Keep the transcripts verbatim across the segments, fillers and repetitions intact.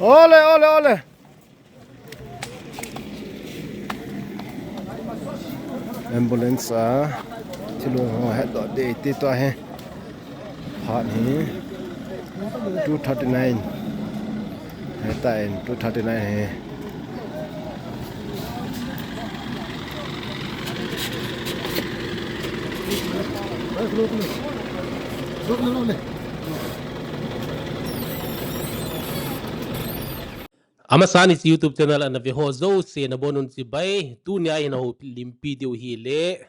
Ole, ole, ole. Ambulance a thilong ho hetdoh ding ti tua hi. Phat hi two thirty-nine. Hetan two thirty-nine hi. Amasan hiche YouTube channel ana ve ho jouse nabonun chibai, tunia hin houlimpi diu hile,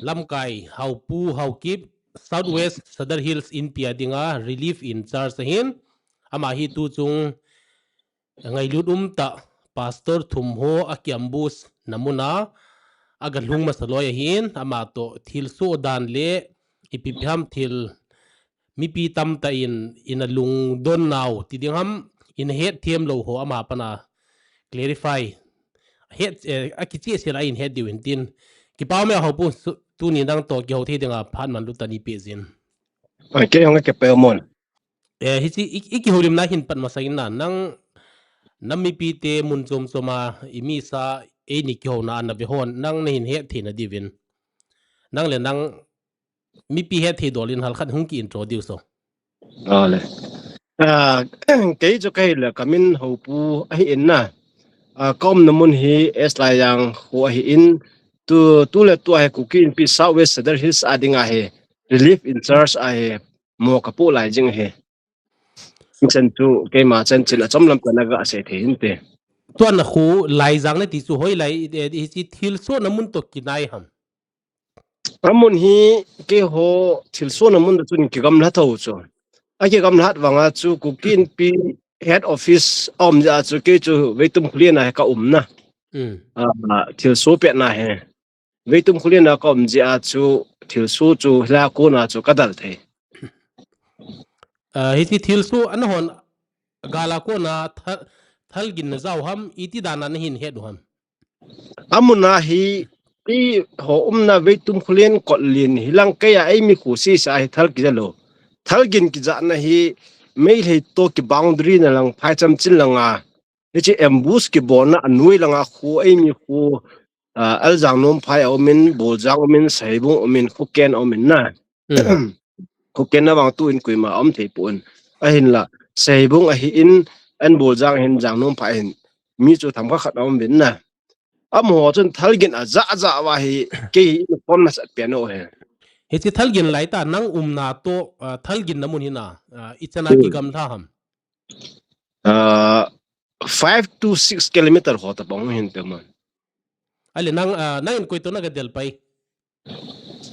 lamkai Haopu Haokip, South West Sadar Hills Inpi a dinga relief in charge ahin, ama hi tuchung ngailut umtah pastor thum ho akiambush na muna agalhung masa loi ahin, ama toh thilsoh dan le ipi ipi ham thil mipi tamtah in, ina lungdon nau ti ding ham, ina hetthem lou ho ama pana clarify. Het, eh, akichehsel a ihin het diu hin tin. Kipa um e Haopu, tuni nang toh kihou thei dinga phat manlu tah nei peh jin. Ai, kei hung kipe mon. Eh, hiche i, i kihoulimna hin pat masang in na, nang, nam mipite mun chom chom a, imisa, eini kihouna ana ve hon, nang nahin hetthei na diuvin. Nang le nang mipi hetthei dol in halkhat hung ki introduce o. Ale. Ah, kei chu kahile kamin Haopu ahin na. Ah, kaumna mun hi S Laijang kho ahin. Tu, tu le tu a hi Kuki Inpi South West Sadar Hills a dinga hi relief in charge a hi mo kapoh lai jing ahi. Chan chu keima chanchin achom lam kana gasei thei hinte. Tua na kho Laijang nati chu hoilai, eh, hiche thilsoh na mun toh kinai ham? Amun hi keiho thilsoh na mun toh chun kigamla tho chu. Akigamlat vanga chu Kuki Inpi head office a um jeh a chu kei chu Veitum Khullen a hi kaum na. Hmm. Ah, thilsoh pet na hi. Veitum Khullen a kaum jeh a chu thilsoh chu hilai a kona chu kadal thei. Ah, hiche thilsoh ana hon gal a kona thal, thalgin na jao ham, iti dan a nahin het u ham? Amun a hi, keiho umna Veitum Khullen Kotlen hilang kei a eimi kho sese a hi thal kija lou. Thalgin kijana hi Meitei toh ki boundary na lang phaicham chin langa. Hiche ambush kibolna anoi langa kho eimi kho, ah, Aljang Nomphai a umin, Boljang umin, Saibung umin, Khoken a umin na. Hmm. Khoken na vang tun koima um thei pon. Ahinla, Saibung ahin, an Boljang ahin, Jang Nomphai ahin. Mi chu themkhat khat a um uvin na. Amaho chun thalgin aja aja uva hi, kei hi in phone masat pen u hi. Hiche thalgin lai tah nang umna toh, ah, thalgin na mun hi na, ah, ichan a Hmm. kigamla ham? Ah, five to six kilometer ho tabang hin te man. Ale nang, ah, nang in koi toh na gadel pai?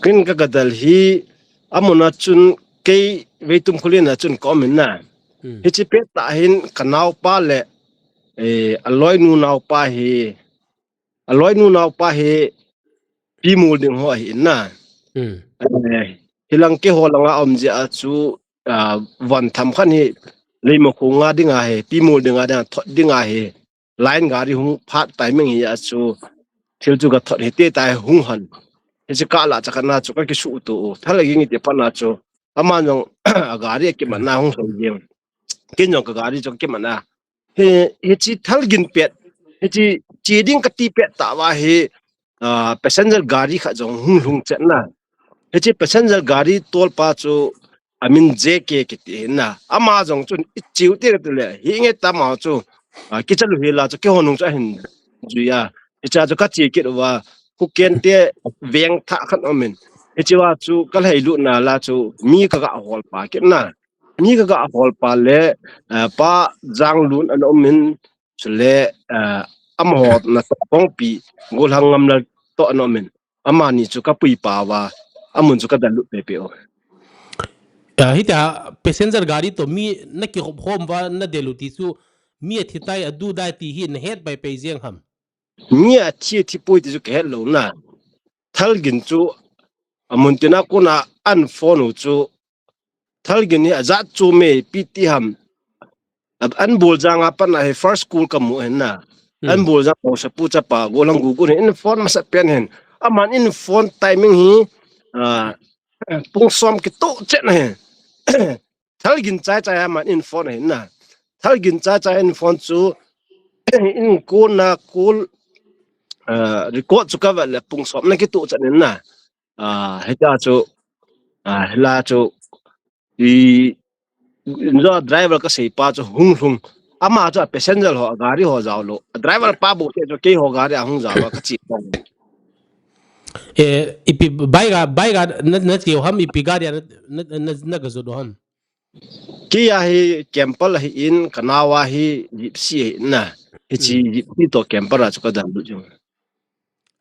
Ken ka gadal hi, amun a chun kei Veitum Khullen a chun ka um in na. Hmm. Hiche pet tah hin ka naopa le, eh, aloinu naopa hi, aloinu naopa hi Pi Molding ho ahin na. Hmm. Eh, hilang keiho langa um jeh a chu, ah, von themkhat hi Leimakhong a dinga hi, Pi Molding a dinga thot dinga hi. Line gari hung phat timing hi a chu thil chu gathot hite tai hung hon. Hiche kah la chakhat na chu kakisuh to u. Thal aging iti pat na chu. Aman jong agari akimat na hung hon jeng. Ken jong kagari chu akimat na. Hi, hiche thalgin pet. Hiche che ding kati pet tah uva hi, ah, passenger gari khat jong hung lhung chet na. Hiche passenger gari tolpa chu amin J K kiti hin na. Ama jong chun ichiu te kati le. Hi nge tama chu, ah, kicha lou hi la chu keiho nung chu ahin jui a. Hicha chu kache kit uva. Khoken te veng thah khat um in. Hiche uva chu kalhailut na la chu mi kaga holpa kit na. Mi kaga holpa le, ah, Pa Janglun ana um in. Chule, ah, amaho na tongpi Golhang Ngamlal toh ana um in. Amani chu kapui pau va, amun chu kadal lut pepe u. Ah, hitia passenger gari toh mi nakihop khom uva nadel u ti chu mi athi tai adu dai ti hi nahet pai pai jeng ham? Mi athi, athi poi ti chu kahet lou na. Thalgin chu amun tina kona an phone u chu Thalgin hi ajat chu me pi ti ham. An Boljang a pat na hi first call kamu hin na. Hmm. An Boljang ho sapu chapa Golhang Gugun hin in phone masat pen hin. Aman in phone timing hi, ah, pung som kitoh chet na hin. Thalgin chai chai a man in phone ahin na. Thalgin chai chai in phone chu in call na call, ah, record chu ka vet le pung som na kitu chan in na. Ah, hita chu, ah, hila chu, i, injo driver ka sei pa chu hung lhung. Ama chu a passenger ho, gari ho jao lou. A driver pa bou te chu kei ho gari a hung jao a ka chi pa. Eh, ipi bike a, bike a na, na chiu ham, ipi gari a na, na, na, na ka jot u ham. Kei a hi camper ahi in, ka nao a hi Gypsy ahi na. Hichi Hmm. Gypsy to camper a chu ka dal lut jong.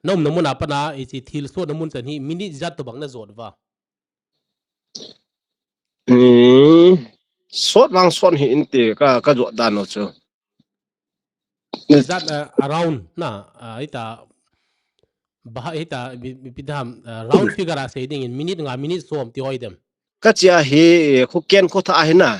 Na umna mun a pat na, hichi thil sot na mun chan hi, minute ijat tobang na jot uva. Hmm. Sot vang sot hi inte ka, ka jot dan u chu. Ijat, uh, around na, uh, hita, ba, hita, mi, mi, pi dam, uh, round figure a sei ding in minute nga, minute som ti hoi dem. Ka chi a hi, eh, khu ken khu tha ahi na.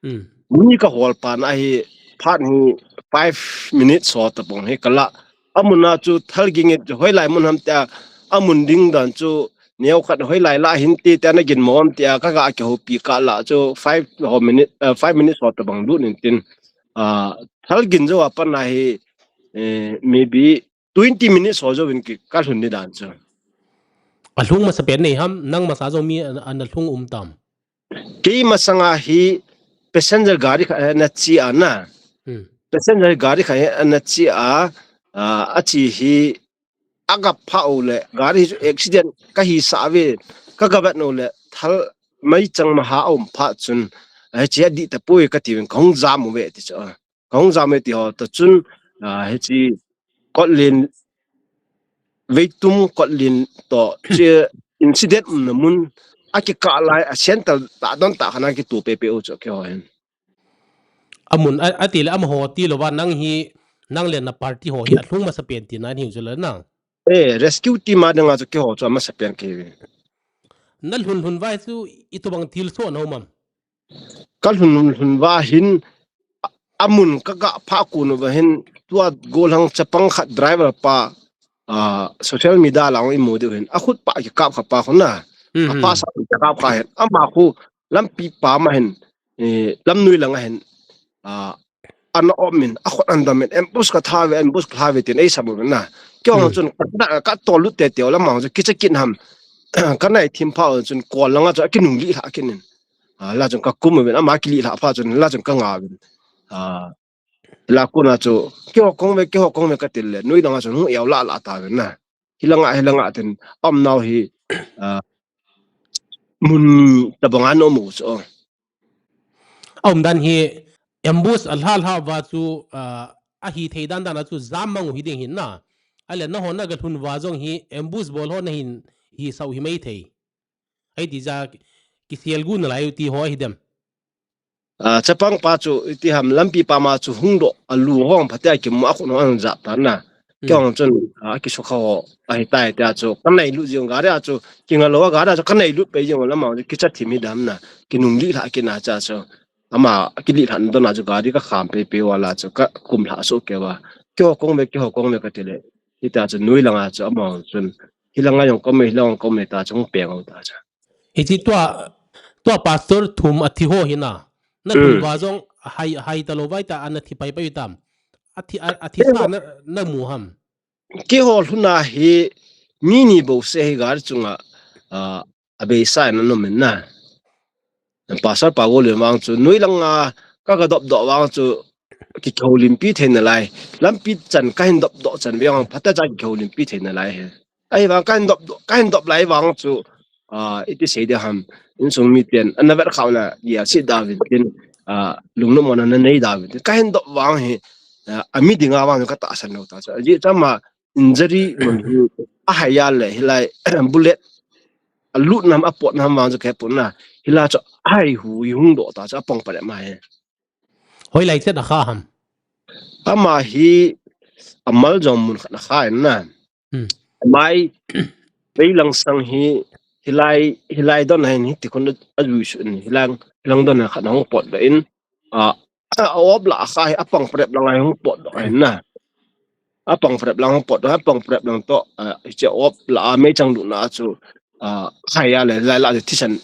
Hmm. Mi ka hol pa na hi, phat hi five minutes so tapong hi ka la. Amun a chu Thalgin chu hoilai mun ham tia, amun ding dan chu neo khat hoilai la hin ti tia na gin mo ham tia, ka ga kihoupi ka la chu five ho minute, uh, five minutes so tapong lut in tin. Ah, Thalgin jo a pat na hi, eh, maybe twenty minutes ho jouvin ki ka lhun ni dan chu. A lhung masa pen nei ham, nang masa jong mi an, an a lhung um tam. Kei masang a hi passenger gari khat na chi a na. Hmm. Passenger gari khat na chi a, ah, a chi hi a ga pha u le, gari hi chu accident ka hi sa ve, ka ga vet u le, thal mai chang ma ha um pha chun, a chi a di ta poi ka ti vin ka hung jam u ve ti chu. Ka hung jam e ti ho, ta chun, ah, hichi Kotlen, Veitum Kotlen to, chi incident umna mun, a kikah lai, a center ta don ta khana kitu pepe u chu kei ho hin. Amun, a, a ti le amaho ti lou va nang hi, nang le na party ho hi, a lhung masa pen ti na hi chu le na. Eh, rescue team a dinga chu kei ho chu a masa pen kei ve. Na lhun lhun vai chu, itobang thil so na um am. Ka lhun lhun va hin, a, amun ka ga pha kun u va hin, tua gollhang chapang khat driver pa, ah, social media lang i mu diu hin, a khut pa kikap kha pa khu na, Hmm, a pa hmm. Sa kikap kha hin, ama khu lampi pa ma hin, eh, lamnoi lang a hin, ah, ana om in, a khut an dam in, ambush ka tha ve, ambush ka tha ve tin ei sam u na. Kei ho Hmm. Chun ka, ka to lut te te u lam ma chu kicha kin ham, ka nai thim pha u chun kol lang a chu a kinung li lha kin in. Ah, la chun ka kum u vin, ama kili lha pha chun, la chun ka nga vin. Ah, la kun a chu, kei ho kong ve, kei ho kong ve ka ti le, noi lang a chun hung eu la la ta vin na. Hi lang a, hi lang a tin, um nau hi, ah, mun ni tabang a na um u chu. A um dan hi, ambush a lha lha va chu, ah, a hi thei dan dan a chu jam mang u hi ding hin na. A le na ho na ga lhun va jong hi, ambush bol ho na hin, hi sau hi mai thei. Ai ti ja ki, kisel gu na lai u ti ho hi dem. Ah, chapang pa chu, iti ham lampi pa ma chu hung doh, a lu hong phatea kimu a khun hong ja ta na. Kei Hmm. Hong chun, ah, kisukha ho, a hi tai tia chu, ka nai lut jing gari a chu, kinga lou a gari a chu, ka nai lut pe jing lam ma chu, kicha thim hi dam na, kinung li lha kin a cha chu. Ama, kili lha don a chu, gari ka kham pe pe u a la chu, ka kum lha su ke va. Kei ho kong ve, kei ho kong ve ka ti le. Hita chu, noi lang a chu, ama chun. Hi lang a jong kong ve, hi lang a jong kong ve ta chu, hung peng u ta chu. Hichi tua, tua pastor thum a thi ho hi na. Na Hmm. Thum va jong hai, hai ta lou vai ta, ana thi pai pai tam. A thi, a, a thi Kei sa ho na, na mu ham. Kei ho lhun a hi mi ni bou se hi gari chunga, ah, a beisa in an um in na. Pastor pa Gollhang vang chu, noi lang a ka ga dop doh vang chu, kihoulimpi thei na lai. Lampi chan ka hin dop doh chan ve vang, phatea cha kihoulimpi thei na lai he. Ahi vang ka hin dop doh, ka hin dop lai vang chu, ah, iti sei dia ham, insung mi ten, ana vet khau na, ya si da vin tin, ah, lungnom mona na nei da vin tin. Ka hin dop vang hi, ah, a mi dinga vang ka tahsan lou ta chu. Ajeh chu ama injury mun hi, a hai a le, hilai, bullet, a lut nam, a pot nam vang chu ka he pon na. Hilai chu, a hai hu, i hung doh ta chu, a pang pare ma he. Hoilai chet a kha ham. Ama hi, a mal jong mun khat a kha in na. Hmm. Mai, vei lang sang hi, hilai, hilai don hin, hiti khun a jui su in, hilang, hilang don khat hung pot doh in, a, a op la a kha hi, a pang prep lang a hung pot doh hin na. A pang prep lang hung pot doh, a pang prep lang to, a, hiche op la a meichang lut na chu, a, hai a le, lai la thisan,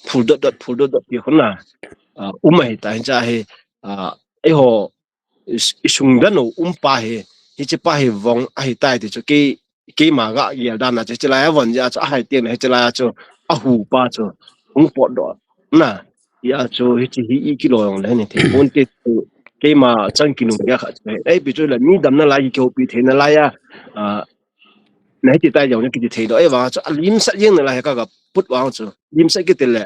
phul dot dot, phul dot dot ti khun na. Ah, um ahi ta hin cha hi, ah, eiho is-, isung dan u um pa hi, hiche pa hi vong ahi tai ti chu kei, keima ga gel dan a chu, hiche lai a von ja chu, ahai teng hiche lai a chu, ahu pa chu, hung potdoh. Na, ya chu, hiche hi i kilo jong le ni thei. Pon ti chu, keima chang kinung ya kha chu. Ei, pi chu la, mi damna lai, kihoupi theina lai a, ah, na hiti tai jong, kiti thei doh. Ei, vang chu, a limsah jeng na lai, ka ga put vang chu. Limsah kiti le,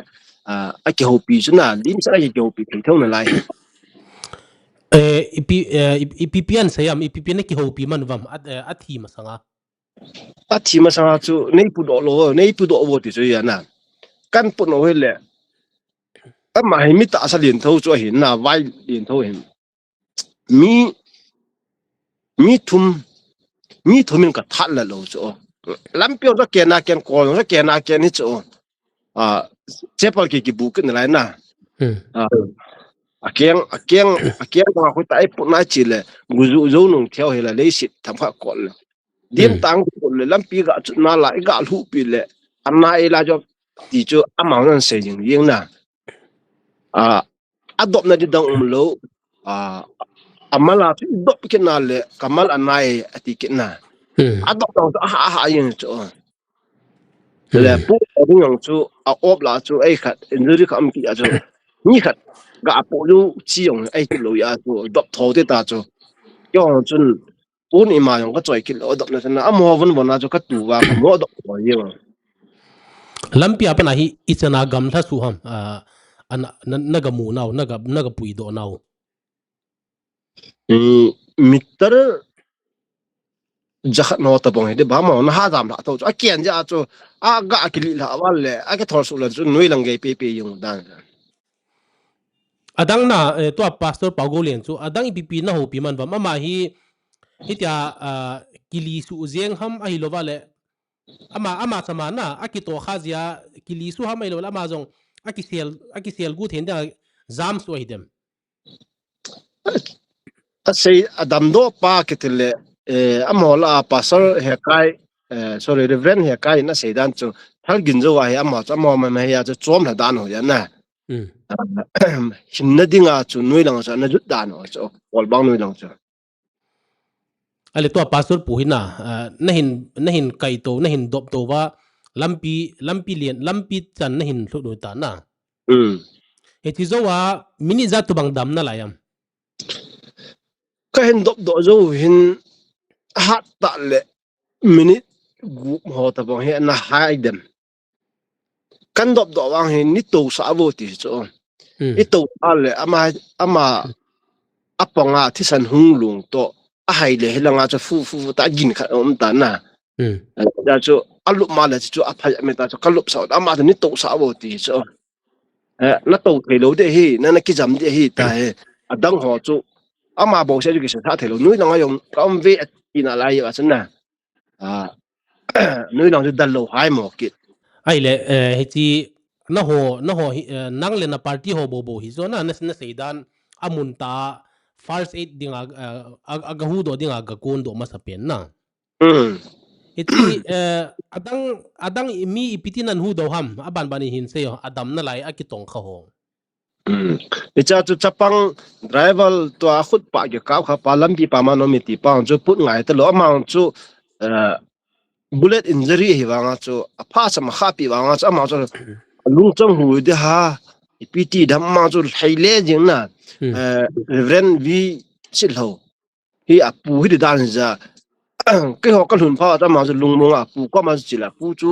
ah, a kihoupi chu na, limsah a kihoupi thei thou na lai. Eh, ipi, eh, ip-, ipi pian sayam, ipi pian a kihoupi man vam, at, eh, athi masanga. Athi masanga chu, nei pudoh lo, nei pudoh vo ti chu ya na. Kan pudoh hi le. Ama hi mi tahsa lien tho chu ahin na, vai lien tho hin. Mi, mi thum, mi thum in ka that la lo chu. Lampi jong sa ken a ken, kol jong sa ken a ken hi chu. Ah, chapal ki, kibu kit na lai na. Hmm. Ah, a keng, a keng, a keng bang a khu ta ai put na chi le, gu zu zo nung theo hi la leiset tham kha kol le. Dim Hmm. tang kol le, lampi ga chut na la, i ga lhu pi le, a na i la jo ti chu ama nan sei jing jing na. Ah, a dopna di dang um lo. Ah, a mal a chu i dop kit na le, ka mal a nai a ti kit na. Hmm. A dop dang chu a ha, a ha jing chu. Le Hmm. pu a ding jong chu a op la chu ei khat injury kha um kit a chu. Ni khat ga a po lu chi jong ei kit lo ya chu dop tho te ta chu. Kei jong chun pun ima jong ka choi kit lo dop na chun na. Amo von von a chu ka tu va ka mo dop tho jeng. Lampi a pan a hi i chan a gamla su ham. Ah, ana, na, na ga mu nau, na ga, na ga puidoh nau. Hmm, meter jakhat no ta bong hi de ba mo na ha jam la tho chu. A ken ja chu a ga kili la wal le. A ke thor su lan chu noi lang gei pe pe jong dan. Adang na, eh, tua Pastor Paugolian chu, adang ipi pi na houpi man vam ama hi, hitia, ah, kili su jeng ham ahi lo va le, ama, ama sama na, a kito kha jia, kili su ham ahi lo le, ama jong, a kisel, a kisel gu then dia, jam su ahi dem. A sei, a damdoh pa kiti le, eh, ama la Pastor Hekai, eh, sorry, Reverend Hekai na sei dan chu, thal gin jo ahi ama chu, ama ma, ma hi a chu, chom la dan ho ya na. Hmm. Ah, hinna dinga chu, noi lang chu, na jut dan ho chu, kol bang noi lang chu. Ale tua Pastor pu hi na, ah, na hin, na hin kai to, na hin dop to va, lampi, lampi lian, lampi chan na hin lhut u ta na. Hmm. Hiti jo a, minute ja tu bang dam na lai am. Ka hin dop doh jo hin hat ta le minute gup ho ta bang hi na hai dem. Kan dop doh vang hi ni to sa vo ti chu. Hmm. I to a le ama, ama a panga thisan hung lung to a hai le hi langa chu fu, fu, fu ta gin khat um ta na. Hmm. Ya chu a lup ma le chu a phai me ta chu ka lup sa ama chu ni to sa vo ti chu. Eh, na to thei lo de hi, na, na kijam de hi ta he. Adang ho chu, ama bo se chu kisa tha thei lo. Noi lang a jong, ka um ve a ti na lai a chu na. Ah, noi lang chu dal lo hai mo kit. Ai le, eh, hichi, na ho, na ho hi, eh, nang le na party ho bo bo hi jo na, na, na sei dan, a mun ta, first aid ding a, eh, a, a ga hu do ding a ga kun do masa pen na. Hmm. Hichi, eh, adang, adang i mi ipi ti nan hu do ham, a ban ban i hin sei ho, a dam na lai a kitong kha ho. Hmm. Hicha chu chapang driver tua khut pa ke kap kha pa lampi pa ma no mi ti pa chu put ngai ta lo ama chu, eh, bullet injury hi vanga chu a pha sa ma kha pi vanga chu ama chu lung chang hu de ha ipi ti dam ma chu hai le jing na. Hmm. Eh, Reverend V Sit Lo. Hi a pu hi di dan ja. Kei ho ka lhun pha ta ma chu lungmong a pu ko ma chu chila pu chu,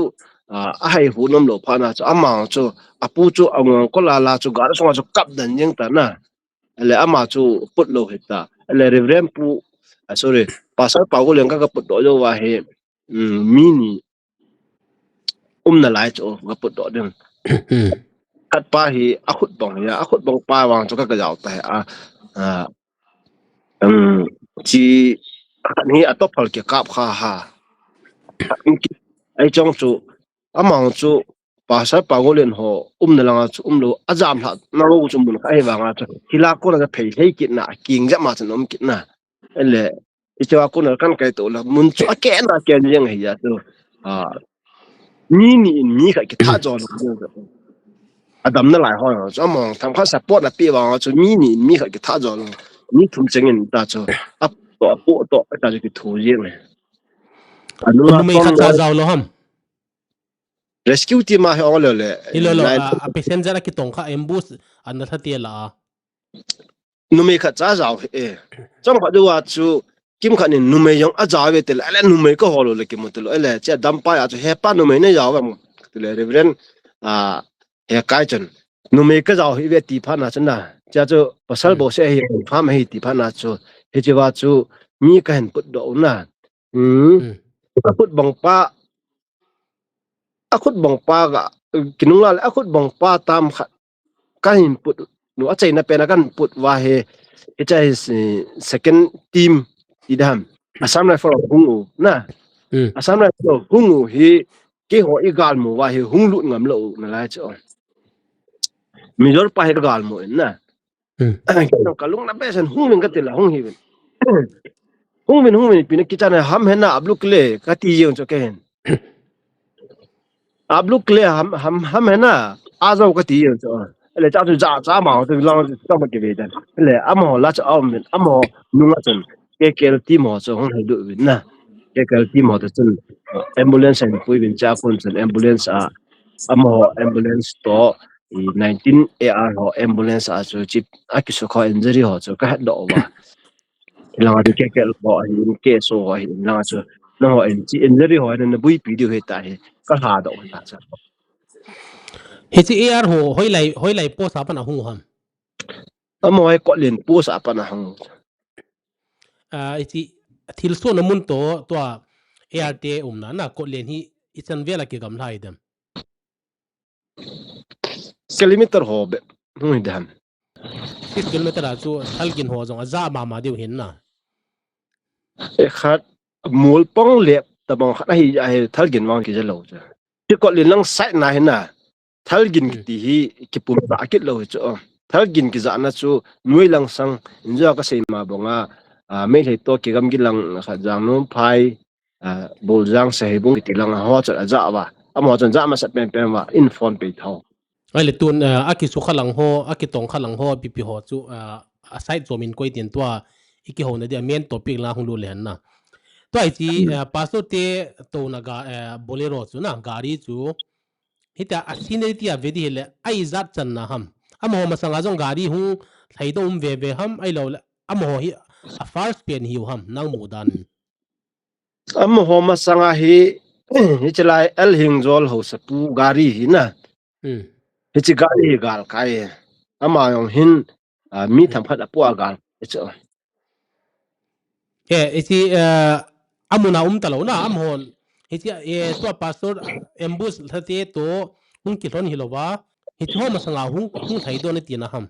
ah, a hai hu nom lo pha na chu ama chu a pu chu a ngong ko la la chu ga song chu kap dan jeng ta na. Le ama chu put lo hi ta. Le Reverend pu, ah, sorry, Pastor Paugolian ka, ka put do jo va hi, mm, mi ni um na lai chu ga put do ding. Hmm. Khat pa hi a khut bang hi a, a khut bang pa vang chu ka, ka jao ta hi a. Ah, Um, chi khat hi a to phal ke kap kha ha. Ai chong chu, amang chu, Pastor Paugolian ho, um na langa chu, um lo, a jam hla, na lo chu mun kha hi vanga chu, hi la ko na phei hei kit na, king ja ma chu um kit na. Ele, i chewa ko na kan kai to la, mun chu, a ke na ke jeng hi ya chu. Ah, mi ni in mi kha ki tha jo lo. Adam nalai ho chu, amahon themkhat support ape vang chu, mi ni, mi khat kitha jo lo. Mi thum cheng in ta chu. Apo, apo to, ta chu kithu jeng e. Anunga numei khat cha jao lo ham. Rescue team a hi ong le le. Hi lo lo, a, a passenger a kitong kha ambush ana lha ti la a. Numei khat cha jao e. Chomkhat jou a chu kimkhat in numei jong ajao ve tile, ale numei ka ho lo le kimu tile, ale che dampa a chu hepa numei na jao ve mu tile, Reverend, a, Hekai chun. Numei ka jao hi ve ti phat na chu na. Che chu pasal bo se hi pham hi ti phat na chu. Hiche va chu mi ka hin put doh na. Hmm. Ka put bang pa akhut bang pa ga, kinung la le akhut bang pa tam khat ka hin put nu, achaina pen a kan put va hi, hiche hi second team ti dam. Assam Rifle hung u na. Assam Rifle hung u hi, keiho i gal mu va hi hung lut ngam lou u nalai chu. Mijor pa hi ka gal mu in na. Ka lung na besen hung vin ka ti la, hung hi vin. Hung vin, hung vin, ipi na kichat na ham hena, abluk le, ka ti jeng chu ka hin. Abluk le ham, ham, ham hena, ajao ka ti jeng chu. Le cha chu ja, cha ma, chu lang, chu ma ki ve dan. Le amaho la chu aum vin, amaho nunga chun. K K L team ho chu hung hei du vin na. K K L team ho chu chun, ambulance a hin pui vin cha kun chun ambulance a, amaho ambulance to, i nineteen A R ho ambulance a chu chip a kisukha injury ho chu ka het doh uva. Langa chu K K L ho ahin, K S O ho ahin, langa chu nangho in chi injury ho na buipi diu hi ta hi ka lha doh ta cha. Hiche A R ho hoilai, hoilai post a pat a hung ham? Amaho hi Kotlen post a pat a hung. A, hiche thilsohna mun to, tua A R te umna na Kotlen hi ichan vel a kigam lha i dem? Kilometer ho be hung hi dem. Six kilometer a chu thalgin ho jong aja mama diu hin na. E khat mol pong le tabang khat ahi, ahi thalgin vang kija lou chu. Ti Kotlen lang side na hin na. Thalgin kiti hi kipum ta kit lou hi chu. Thalgin kijana chu noi lang sang injo ka sei ma banga, a, Meitei to kigam gilang khat Jangnom phai, a, Boljang Saheibung kiti lang ho chu aja va. Amaho chun ja masa pen pen va in phone pe tho. Ahile tun, a, akisukha lang ho, akitong kha lang ho, pipi ho chu, a, a side chom in koi tin tua, ikihouna dia main topic la hung lut le hen na. Tua hiche, a, pastor te touna ga, a, Bolero chu na, gari chu, Hitia a scenery tia ve di hile, a ijat channa ham. Amaho masanga jong gari hung lhaidoh um veve ham, ahilou le, amaho hi a first pen hiu ham, nang mudan. Amaho masanga hi, hiche lai L Hingjol Haosapu gari hi na. Hiche gari hi galkai. Ama jong hin, a, mi themkhat apu a gal. Hiche. Eh, hiche, eh, amuna um talou na, amahon. Hiche, eh, tua pastor ambush lhate to hung kilhon hilouva. Hiche ho masanga hung, hung lhaidoh na tina ham.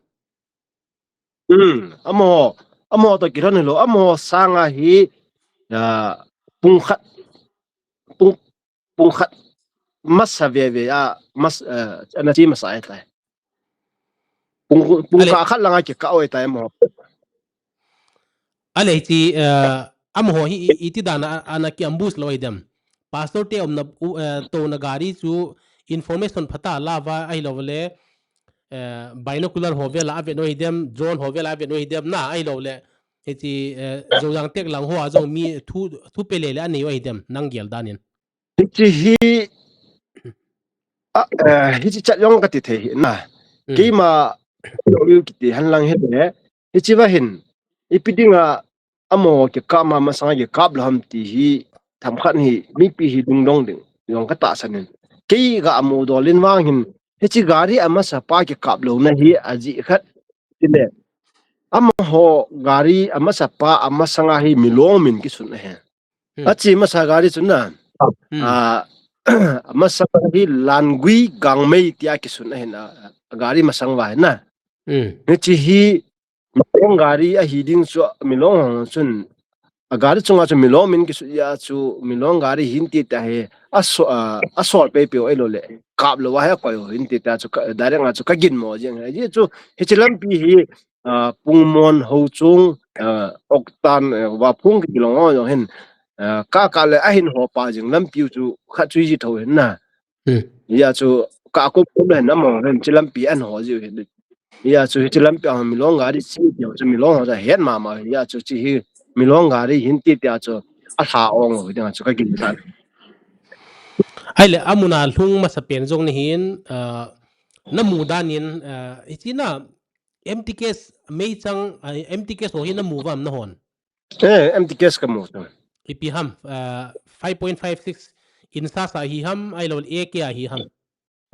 Hmm, amaho, amaho to kilhon hilou, amaho sanga hi, ah, pung khat, pung pung khat masa veve a, mas, eh, ana chi masa e tai. Pung, pung kah khat langa kikah u e tai mo. Ale hiche, eh, amaho hi i, iti dan a, ana ki ambush lou ahi dem. Pastor te umna, u, eh, touna gari chu information phatah a la uva ahilou le, eh, binocular ho vela avet u ahi dem, drone ho vela avet u ahi dem, na ahilou le. Hiche, eh, Zoyang tek lang ho a jong mi thu, thu pe le le anei u ahi dem, nang gel dan in. Hiche hi, a, eh, hiche chat jong kati thei hi na. Keima, kiti hen lang hile, hiche va hin, ipi dinga, amaho kikap ma masanga kikap lou ham ti hi, themkhat hi, mipi hi lungdong ding, jong ka tahsan in. Kei ga amu dol in vang hin, hiche gari amasa pa kikap louna hi, ajeh khat, tile, amaho gari amasa pa, amasanga hi milong min kisun ahi. Ache masa gari chu na. A, amasa hi Langui Gangmei tia kisun ahin, a, a gari masang va hin na. Hiche hi milong gari ahi ding chu milong hon chun. A gari chunga chu milong min kisun a chu milong gari hin ti ta hi. Aso, a, asol pei pei u ahilou le. Kap lou va hi akoi u hin ti ta chu ka, direct a chu ka ginmo jeng. Ajeh chu hiche lampi hi a, Pungmon Houchung, a, Oktan, a, Vaphung kiti long ho jong hin, a, ka ka le ahin ho pa jing lampi u chu khat chu ji tho hin na. Hia chu ka kum kum le na mo, hiche lampi an ho ji hi. Hia chu hiche lampi a milong gari chi ti chu milong ho ja het mama, hia chu chi hi milong gari hin ti ti a chu a lha ong ho ding a chu ka gin tan. Ahile, amun a lhung masa pen jong nahin, ah, namu dan in, ah, hiche na M T K S meichang, ah, M T K S ho hi namu vam nahon? Eh, M T K S kamu chu. Ipi ham, ah, five point five six inch a hi ham, ahilou le A K a hi ham?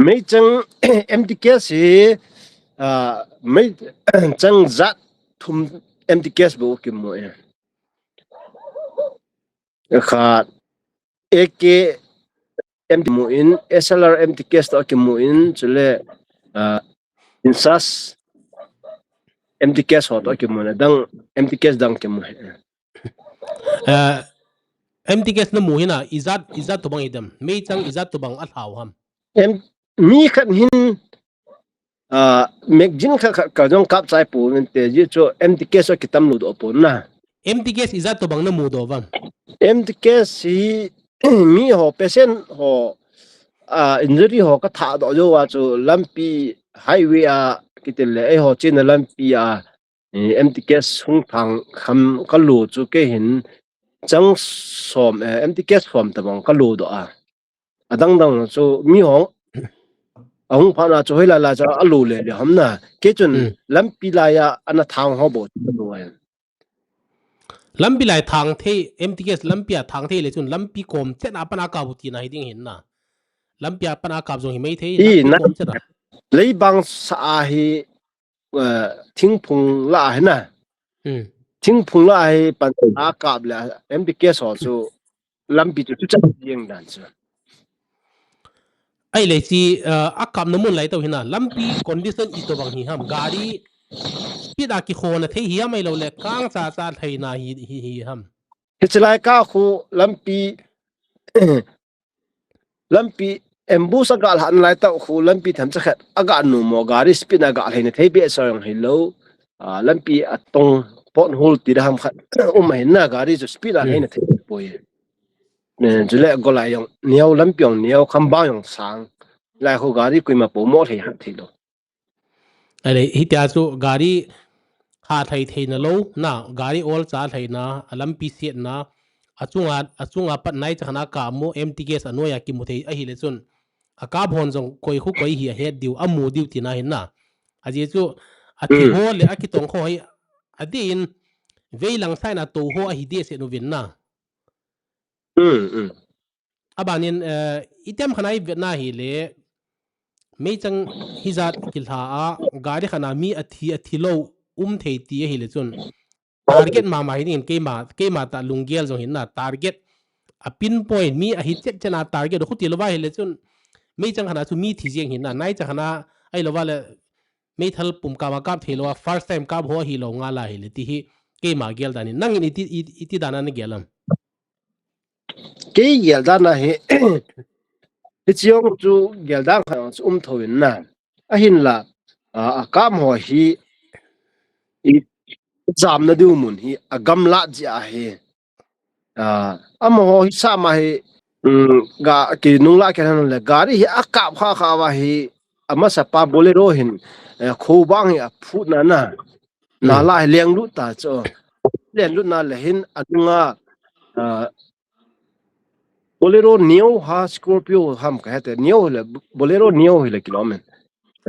Meichang M T K S hi, ah, meichang jat thum M T K S bou kimu e. Khat A K M T K S kimu in, S L R M T K S toh kimu in, chule, ah, Insas M T K S ho toh kimu in, adang M T K S dang kimu e. Ah, M T K S namu hi na, ijat, ijat tobang hidem. Meichang ijat tobang alhau ham? Em, mi khat hin, ah, magazine khat khat ka jong kap chai pou vinte, ji chu M T K S kitam lou doh pou na. M T K S ijat tobang namu doh vam? M T K S hi mi ho, patient ho, ah, injury ho ka tha doh jou a chu lampi highway a kitil le, eiho chena lampi a, eh, M T K S hung thang kham ka lou chu kei hin chang som, eh, M T K S som tobang ka lou doh a. Adang dang chu mi ho ahung phat na chu hoilai lai chu alou le le ham na. Kei chun, hmm, lampi lai a ana thang ho bou chu ka lou a. Lampi lai thang thei, M T K S lampi a thang thei le chun lampi kom chet a pat a kap u tina hi ding hin na. Lampi a pat a kap jong hi mai thei, i lampi na kom chet a. Leibang sa a hi, eh, thingphung la hi na. Hmm. Thingphung la hi pan a kap le M T K S ho chu lampi chu chu chan jeng dan chu. Ahile chi, eh, akapna mun lai toh hi na, lampi condition itobang hi ham, gari speed a kikhona thei hi ham, ahilou le kang cha cha theina hi, hi, hi ham? Hiche lai ka khu lampi, lampi ambush aga lhah nalai tah khu lampi themcha khat aga nom mo, gari speed a ga lheina thei behseh jong hilou. Ah, lampi atong pothole ti ding ham khat um ahin na, gari chu speed a, hmm, lheina thei poi. Eh, chule golai jong neo, lampi jong neo, khambang jong sang. Lai khu gari koima pomo lhei hat thei lou. Ahile, hitia chu gari ha thei theina lou, na, gari ol cha theina, a lampi siatna, achunga, achunga pat nai cha khat a kap mo, M T K S a noiya kimu thei ahile chun, akap hon jong koi khu koi hi ahet diu, amu diu tina hin na. Ajeh chu, athi, hmm, ho le akitong ho hi, adeh in, veilang side a tou ho ahi dehset uvin na. Hmm, hmm. Abanin, eh, itiham khat a ivet na hile, meichang hijat kilha a, gari khat a mi athi, athi lou um thei ti ahile chun, target mama hi ding in keima, keima tah lunggel jong hin na, target a pinpoint, mi ahi chet chet a target khu ti lou va hile chun, meichang khat a chu mi thi jeng hin na, nai cha khat a ahilou va le, meithal pum kap a kap thei lou a, first time kap ho ahilou ngal a hile ti hi, keima gel dan in, nangin iti, iti, iti dan a nagel am? Kei gel dan a hi, hiche jong chu gel dan khat jong chu um thou in na. Ahinla, a, akap ho hi, i jamna diu mun hi, agamlat jeh ahi. A, amaho hi sama hi, um, ga, kinungla kei hen le, gari hi akap kha kha uva hi, amasa pa Bolero hin, eh, khobang hi aphut na na. Hmm. Nala hi lenglut ta chu. Lenglut na le hin anunga, ah, Bolero neo ha Scorpio ham kahe te, neo le, Bolero neo hi le kilomen.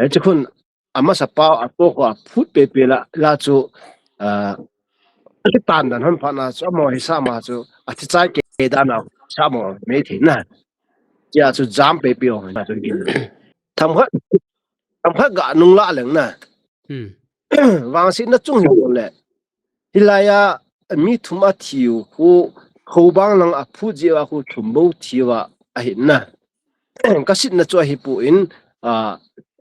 Hiche khun amasa pa ato khu aphut pepe la, la chu, ah, akitan dan hon phat na chu, amaho hi sama chu, athi chai kei dan a, sama mei thei na. Chia chu jam pepe ho na chu gin. Themkhat, themkhat ga nungla leng na. Hmm. Vangsetna chung hi le. Hilai a mi thum athi u khu, khobang lang aphut jeh uva khu thum bou thi uva ahi na. Ka setna chu ahipoi, a,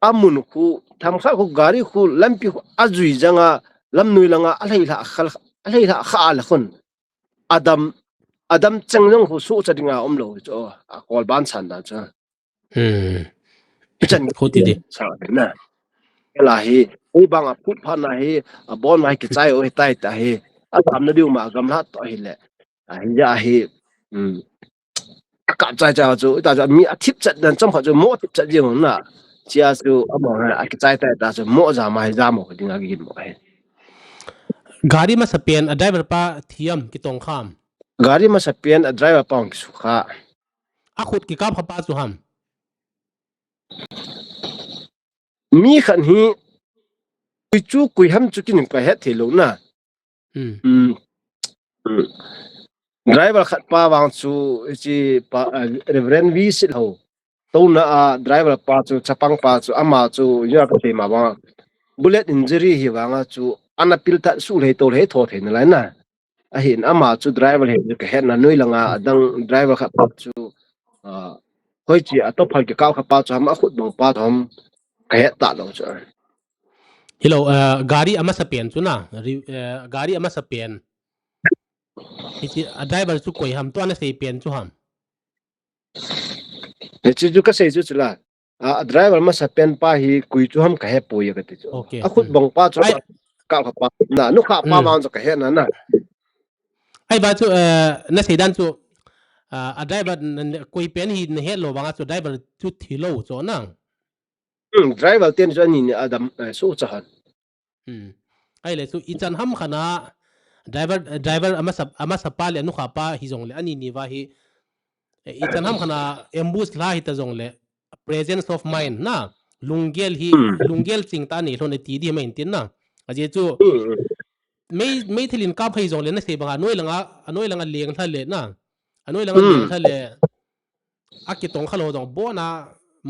amun khu, themkhat khu gari khu lampi khu ajui jang a, lamnoi lang a, alhei lha kha, alhei lha kha le khun. Adam, adam cheng jong khu sohcha ding a um lou chu, akol ban san dan chu. Hmm. Chan khu ti di. Sa na. Kei la hi, ei bang aphut phat na hi, abon ma hi kichai u hitai ta hi. Ajamna diu ma gamlat toh hi le. Ahi ja hi, um, kap chai chai chu, ta chu mi a thip chat dan chom khat chu mo thip chat jing na. Chia chu ama ha a ki chai tai ta chu mo ja ma hi ja mo ding a ki mo he. Gari masa pen a driver pa thiam ki tong kham. Gari masa pen a driver pa ki su kha. A khut ki kap kha pa chu ham. Mi khat hi kui chu kui ham chu kin ka het thei lo na. Hmm. Hmm. Hmm. Driver khat pa vang chu, chi pa, eh, Reverend V Sit Ho. To na a driver pa chu, chapang pa chu, ama chu, ya ka thei ma vang. Bullet injury hi vang a chu, ana pil ta su lei to lei tho thei na lai na. Ahin ama chu driver hi ka het na noi langa adang driver khat pa chu, ah, hoi chi a to phal ki kau kha pa chu ham a khut bang pa chu ham ka het ta lo chu. Hello, uh, gari ama sa pen chu na, ri-, uh, gari ama sa pen. Hichi a driver chu koi ham to ana sei pen chu ham. Hichi chu ka sei chu chu la. A, a driver masa pen pa hi kui chu ham ka he poi ka ti chu. Okay. A khut bang pa chu ka, ka pa. Na, nu kha pa ma chu ka he na na. Ai ba chu, eh, na sei dan chu, ah, a driver na, na, kui pen hi na he lo bang a chu driver chu thi lo chu na. Hmm, driver ten chu ani ni adam, eh, su cha han. Hmm. Ai le chu i chan ham khana driver, driver ama sa, ama sa pa le nu kha pa hi jong le ani ni va hi, eh, i chan ham khana ambush la hi ta jong le presence of mind na, lunggel hi, lunggel ching ta ni lhon e ti di mai tin na. A je chu mei, mei thilin kap hai jong le na sei bang a noi langa, a noi langa leng thla le na. A noi langa leng thla le. A ki tong kha lo jong bona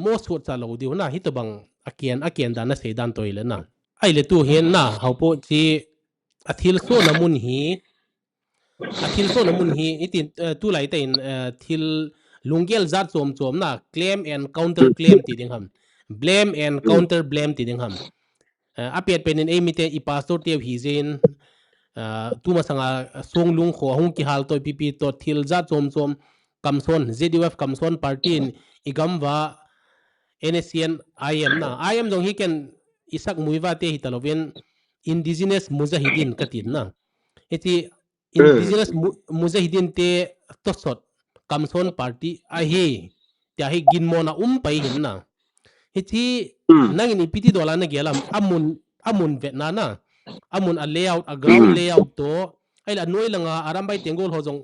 mo suat cha lo diu na hi to bang a kian, a kian dan na sei dan toi le na. Ai le tu hin na, hau po chi a thil so na mun hi, a thil so na mun hi, i tin, eh, tu lai te in, eh, thil lunggel jat chom chom na, claim and counter claim ti ding ham. Blame and counter blame ti ding ham. Eh, a piat pen in ei mi te i pastor te hi jin, eh, tu ma sanga song lung kho hung ki hal toi pipi to thil jat chom chom kamson, Z U F kamson party in i gam va N S C N I M na. I M jong hi ken i sak mui va te hi ta lo vin indigenous mujahideen ka tin na. Hiti indigenous mu-, mujahideen te tosot kamson party ahi. Tia hi ginmona um pai hin na. Hiti nangin i piti dola na gelam amun, amun vet na na. Amun a layout, a ground layout to. Ai la noi langa Arambai Tenggol ho jong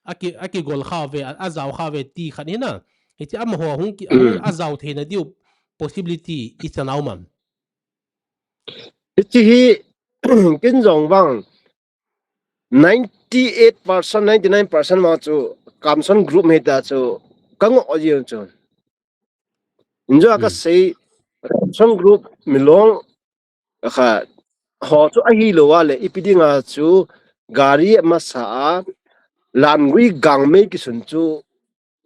a ki, a ki gol kha ve, a, a jao kha ve ti khat hi na. Hiti ama ho hung ki, a jao thei na diu possibility i chanau man. Hiti hi kin jong vang ninety-eight percent, ninety-nine percent ma chu Kamson group me ta chu ka ngo ji chu. Injo ka sei Kamson group Milong kha ho chu ahi lo wa le ipi dinga chu gari masa a Langui Gangmei kisun chu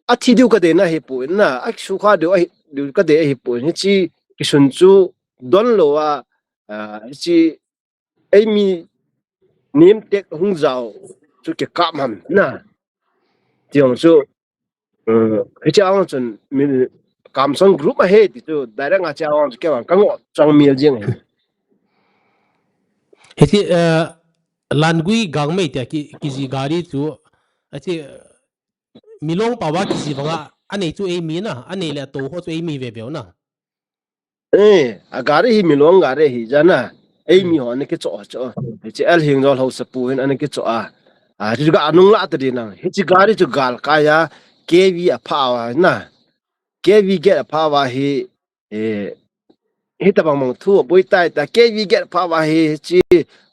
a thi diu ka de na hi pu na, a su kha diu ahi, diu ka de ahi pu hi chi kisun chu don lo a, a, chi ei mi nim tek hung jao chu ke kap ham na. Tiong chu, uh, hi chi ang chun mi Kamson group a he ti chu direct a chi ang chu ke wang ka ngo chang mial jing he. Hi chi, uh, Langui Gangmei te ki, ki ji gari chu a chi, uh, Milong pawa ki ji vanga a nei chu ei mi na, a nei le a to ho chu ei mi ve ve na. Eh, a gari hi Milong gari hi jana. Ei mi ho ne ke cho cho. Hi chi el hing jol ho sa pu hin an ke cho a. A, chu ka anung la ta di nang. Hi chi gari chu gal ka ya K V a pha wa na. K V get a pha wa hi, eh, hi ta bang mong thu boi tai ta K V get pha wa hi chi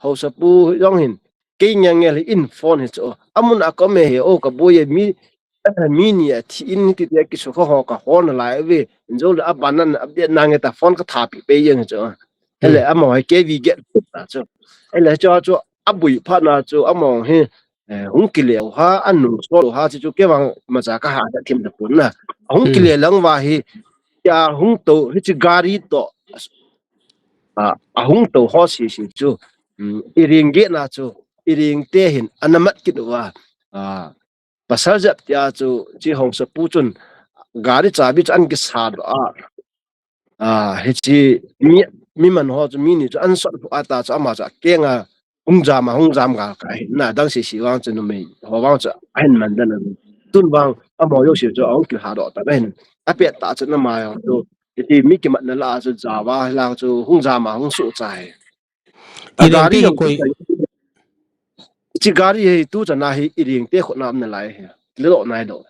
ho sa pu jong hin. Kei nge nge le in phone hi chu. Amun a ko me he o ka boi mi, eh, mi ni a thi in ti te ki su kho ho ka hon lai ve. In jo le a ban nan update na nge ta phone ka tha pi pe yeng chu. Hele amo he K V get ta chu. Hele chu chu a bui pha na chu amo he, eh, hung ki le ha an nu so ha chu ke wang ma cha ka ha ta thim ta pun na. Hung ki le lang wa hi ya hung to hi chi gari to. A, a hung to ho si si chu. Mm, i ring ge na chu. I ring te hin ana mat kit uva. A, pasal jep tia chu chi ho sa pu chun gari chabi chu an ki sa do a. A, hi chi mi, mi man ho chu mi ni chu an sot a ta chu ama chu a kenga hung jam a hung jam gal ka hin na dang si si wang chu numei ho wang chu a hin man dan a. Tun wang Amo yo si chu ahung kilha doh ta hin. Apet ta chu na ma yo chu. Iti mi kimat na la chu jawa la chu hung jama hung su cha he. A gari jong koi. Chi gari he tu cha na hi iring te kho nam na lai he. Le lo nai do.